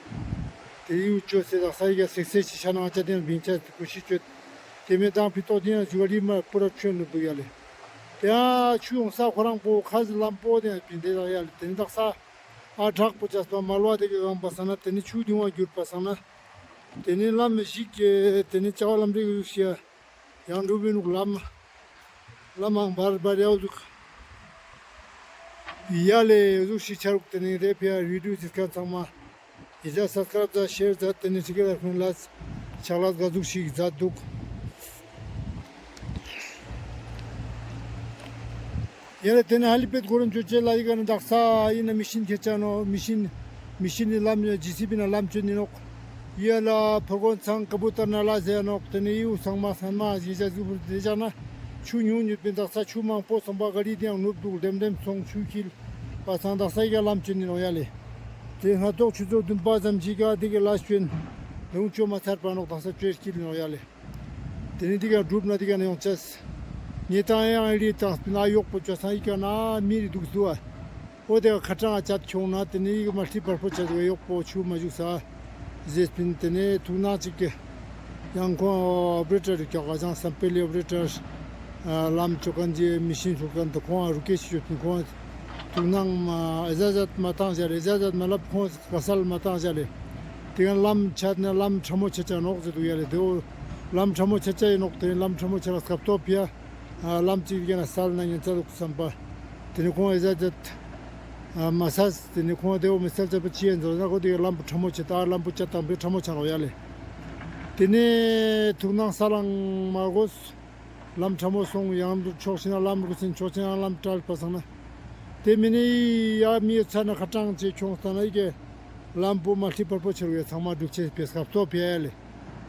དེ་ཡུ་ཅོ་སེ་དག་ས་ཡི་གེ་སེག་སེ་ཅི་ཤ་ན་ང་ཅ་དེ་ན་བིང་ཆ་ཀུ་ཤི་ཅོད། དེ་མེ་དང་ཕི་ཏོ་དེ་ན་ཇུ་ག་རི་མ་པུ་ར་ཆོན་ནུ་བུ་ཡ་ལེ། དེ་ཨ་ཆུ་ཡོང་ས་ཁོ་རང་པོ་ཁ་ཟི་ལམ་པོ་དེ་ན་བིང་དེ་དག་ཡ་ལེ། དེ་ནེ་དག་ས་ཨ་དྲག་པོ་ཆ་སྤ་མལ་བ་དེ་གེ་གང་པ་སང་ན། དེ་ནེ་ཆུ་དེ་བ་གྱུར་པ་སང་ན། དེ་ནེ་ལམ་ཞིག་གི་དེ་ནེ་ཅ་བ་ལམ་རིག་ཞིག་ཡང་འགྲུབ་བི་ནུག་ལམ། ལམ་མང་བར་བར་ཡའོ་ཟུག་ཡ་ལེ་ཟུག་ཤིག་ཆ་རུག། དེ་ནེ་རེ་ཕི་ཡ་བི་ཌིའོ་ཅིག་ཁན་ཚང་མ་ཡི་ཇ་སབ་སི་ཀ་རབ་ཛད་ཤེར་ཛད་དེ་ནེ་ཅིག་གེ་ལ་ཁུན་ལ་ཆག་ལ་ག་ཟུག་ཤིག་ཛད་དུག། ཡ་ལེ་དེ་ནེ་ཧ་ལི་པེད་གོ་རོན་ཅོ་ཅེ་ལ་ཡི་ག་ནེ་དག་ས་ཡིན་ན་མི་ཤིན་ཁྱེར་ཆ་ནོག། མི་ཤིན་མི་ཤིན་ནི་ལམ་ཇི་སི་བི་ན་ལམ་ཆེན་ནི་ནོག། ཡ་ལ་ཕོ་གོན་ཚང་ཀ་བུ་ཏར་ན་ལ་ཟེར་ནོག། དེ་ནེ་ཡུ་ཚང་མ་སན་མ་ཡི་ཇ་ཟུག་པུར་དེ་ཅག་ན་ཆུ་ཉུང་ཉུང་པིན། དག་ས་ཆུ་མང་པོ་སོང་པ་ག་རི་དེ་ཡང་ནུབ་དུག། ལྡེམ་ལྡེམ་སོང་ཆུ་ཁྱིལ་པ་སང་དག་ས་ཡི་ག་ལམ་ཆེན་ནི་ནོག་ཡ་ལེ། དེ་སྔ་ཏོག་ཆུ་ཚོད་བདུན་པ་ཙམ་ཞིག་ག་དེ་གེ་ལ་ཆོན་ལུང་ཅོ་མ་ཚར་པ་ནོག། དག་ས་ཆོས་ཁྱིལ་ནོག་ཡ་ལེ། དེ་ནེ་དེ་ག་གྲུབ་ན་དེ་ག་ནེ་ཡོང་ཅེས། ངེ་ཏང་ཡང་ཨི་རི་ཏང་སྤིན་ཨ་ཡོག་པོ་ཅོ་སང་ཡི་ག་ན་མི་རི་དུག་སུ་ཨ། འོ་དེ་ག་ཁ་ཏང་ཨ་ཅད་ཁྱོང་ན་དེ་ནེ་ཡི་ག་མ་ལྟི་བར་པོ་ཅད་དེ་ག་ཡོག་པོ་ཆུ་མ་ཞུགས་ས་ཟེར་སྤིན། དེ་ནེ་ཐུག་ན་ཅིག་གི་ཡང་ཁོང་ཨོ་པ་རེ་ཊར་ཀྱག་ག་ཅང་སམ་པེ་ལི་ཨོ་པ་རེ་ཊར་ ལམ་ཅོ་ཁན་ཅིག་མི་ཤིན་ཅོ་ཁན་དེ་ཁོང་རུ་ཀེ་ཤི་ཡོད་ཁན་ཁོང་ཐུགས་སྣང་མ་ཨི་ཛ་ཛད་མ་བཏང་ཞག་ལེ། ཨི་ཛ་ཛད་མ་ལབ་ཁོང་ག་ས་ལ་མ་བཏང་ཞག་ལེ། དེ་ག་ལམ་ཆད་ན་ལམ་ཕྲ་མོ་ཆ་ཆ་ནོག་ཟེར་དུག་ཡ་ལེ། དེ་བོ་ལམ་ཕྲ་མོ་ཆ་ཆ་ཨིན་ནོག། དེ་ལམ་ཕྲ་མོ་ཆ་ལ་སྐབས་ཐོབ་ཡ་ལམ་ཅིག་གི་ན་སལ་ན་ཉན་ཆ་དུག་སམ་པ། དེ་ནེ་ཁོང་ཨི་ཛ་ཛད་མ་སལ། དེ་ནེ་ཁོང་དེ་བོ་མི་སལ་ཆ་པ་ཅི་ཨིན་ཟེར་ན་ཁོ་དེ་ལམ་ཕྲ་མོ་ཆ་ད་ལམ་བོ་ཆ་དང་པེ་ཕྲ་མོ་ཆ་ནོག་ཡ་ལེ། དེ་ནེ་ཐུགས་སྣང་ས་ལང་མ་གོས། ལམ་ཕྲ་མོ་སོང་ཡང་ཕྱོགས་ཤིག་ན་ལམ་རུ་སིན་ཕྱོགས་ཤིག་ན་ལམ་བྲལ་པ་སང་ན། དེ་མི་ནི་ཡ་མི་ཡོད་ཚ་ན་ཁ་གྲངས་ཅེས་ཁྱོངས་ས་ན་ཡི་གེ་ལམ་བོ་མ་ལྷི་པར་པོ་ཆེར་བའི་ཚང་མ་འགྲུལ་ཆེས་པའི་སྐབས་ཐོབ་ཡ་ལེ།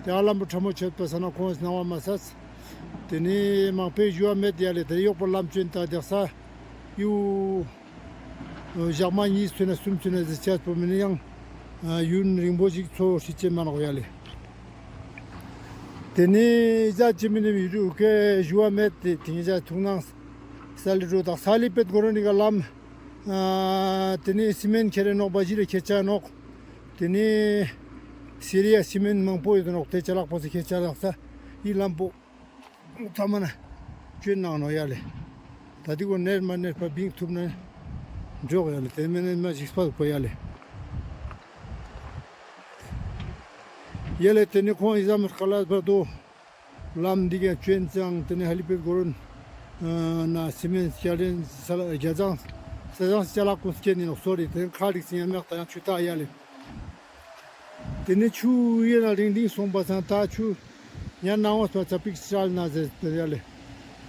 དེ་ཨ་ལམ་བོ་ཕྲ་མོ་ཆོད་པ་སང་ན་ཁོང་སྣང་བ་མ་སད། དེ་ནི་མང་པོའི་ཞུ་བ་མེད་ཡ་ལེ། དེ་ཡོག་པོ་ལམ་ཅོན་ད་དེག་ས་ཡུ། ཞག་མ་གཉིས་ཚུན་ན་གསུམ་ཚུན་ན་ཟེར་ཆས་པོ་མི་ནི་ཡང་ཡུན་རིང་པོ་ཞིག་འཚོ་ཧྲི་ཅེས་མ་ནོག་ཡ་ལེ། དེ་ནེ་ཡི་ཟ་ཅི་མི་ནི་ཡུ་རུ་ཀེ་ཞུ་བ་མེད་དེ་དེ་ནེ་ཡི་ཟ་ཐུགས་སྣང་ས་ལི་རུ་དག་ས་ལི་པེད་གོ་རོ་ནི་ག་ལམ། དེ་ནེ་སི་མེན་ཁྱེར་རེ་ནོག་པ་ཞི་རེ་ཁྱེར་ཆ་ནོག། དེ་ནེ་སི་རི་ཡ་སི་མེན་མང་པོ་ཡོད་ནོག། དེ་ཆ་ལག་པོ་སི་ཁྱེར་ཆ་ནོག་ས་ཡི་ལམ་པོ། ཚང་མ་ན་ཅོན་ནང་ནོག་ཡ་ལེ། ད་དེ་གོ་ནེར་མ་ནེར་པ་བིང་ཐུབ་ན་འཇོག་ཡ་ལེ། དེ་མེན་ན་མ་ཞིག་སྤ་གོ་ཡ་ལེ། ཡ་ལེ་དེ་ནེ་ཁོང་ཡི་ཟ་མི་ཀ་ལ་བར་དུ་ལམ་འདི་ག་ཅོན་ཙང་དེ་ནེ་ཧ་ལི་པེད་གོ་རོན་ན་སི་མེན་སྐྱ་ལེན་ས་ལ་རྒྱ་ཚང་ས་ཚང་ཅ་ལག་ཀུན་སྐྱེ་ནི་ནོག་སོ་རི། དེ་ཁ་རིག་སི་ཡ་མེག་ད་ཡང་ཆུ་ཏ་ཡ་ལེ། དེ་ནེ་ཆུ་ཡེ་ན་རིང་རིང་སོང་པ་སང་ད་ཆུ་ཉན་ན་འོང་སྤ་ཚ་པིག་ཅལ་ན་ཟེར་ཡ་ལེ།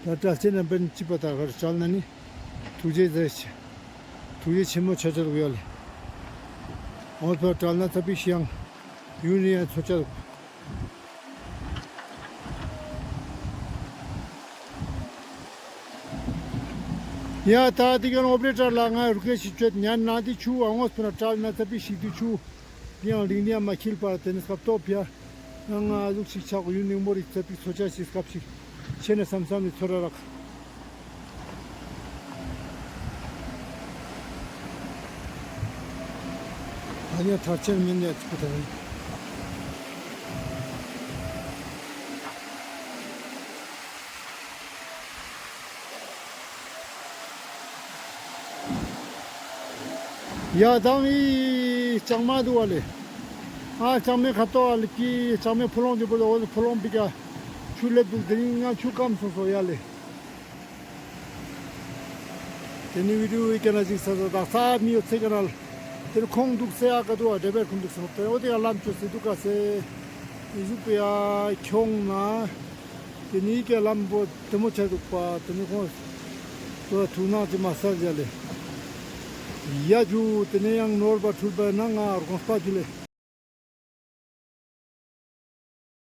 ད་ད་ཆེ་ན་བེན་ཅི་པ་ད་གར་ཅལ་ན་ནི་ཐུགས་རྗེ་ཟེར་ཆེ། ཐུགས་རྗེ་ཆེན་མོ་ཆ་ཆ་དུག་ཡ་ལེ། འོང་སྤ་ཅལ་ན་ཚ་པིག་ཤི་ཡང་ཡུན་རིང་ཡང་ཚོ་ཆ་དུག། ཡ་ད་དེ་ག་ནོ་ཨོ་པ་རེ་ཊར་ལ་ང་རུ་ཀེ་ཤི་ཅོད་ཉན་ན་དེ་ཆུ་ཨ་ངོས་པ་ན་ཅལ་ན་ཚ་པིག་ཤི་དུ་ཆུ། དེ་ཡང་རིང་ནི་ཡང་མ་འཁྱིལ་པར་དེ་ནི་སྐབས་ཐོབ་ཡ། ཡང་ང་ཟུག་ཞིག་ཆག་ཡུན་རིང་མོ་རིག་ཚ་པིག་ཚོ་ཆ་ཞིག་སྐབས་ཤིག་ཆེ་ན་བསམ་བསམ་ནི་ཚོར་ར་རག། ཨ་ཡ་ཐར་ཆེན་མིན་ཡ་ཚུགས་ཐ་རེ། ཡ་དང་ཨི་ལྕང་མ་དུག་པ་ལེ། ཨ་ལྕང་མའི་ཁ་ཐོག་ཨ་ལེ་ཀི་ལྕང་མའི་ཕུ་ལོང་ཅིག་པོ་ལ་འོ་ཕུ་ལོང་པི་ཀ་ཆུ་ལེབ་དུག། དེ་རིང་ང་ཆུ་སྐམ་སོང་སོ་ཡ་ལེ། དེ་ནི་བི་ཌིའོ་ཡི་ཀ་ན་ཅིག་ས་ས་དག་ས་མི་ཡོད་ཚེ་ཀ་ན་ལ་དེར་ཁོང་དུག་སེ་ཨ་ཀ་དུག་པ་འདྲེ་བེར་ཁོང་དུག་སེ་ནོག། དེ་འོ་དེ་ཡ་ལམ་ཆོད་སེ་དུག་ཀ་སེ་ཨི་ཟུག་པི་ཡ་ཁྱོང་ན། དེ་ནི་ཀ་ལམ་བོ་དེ་མོ་ཆ་དུག་པ། དེ་ནི་ཁོང་ཚོ་ཐུགས་སྣང་ཅིག་མ་སལ་ཡ་ལེ། ཡ་ཇུ་དེ་ནི་ཡང་ནོར་བ་འཁྲུལ་པ་ན་ང་དགོངས་པ་ཇུ་ལེ།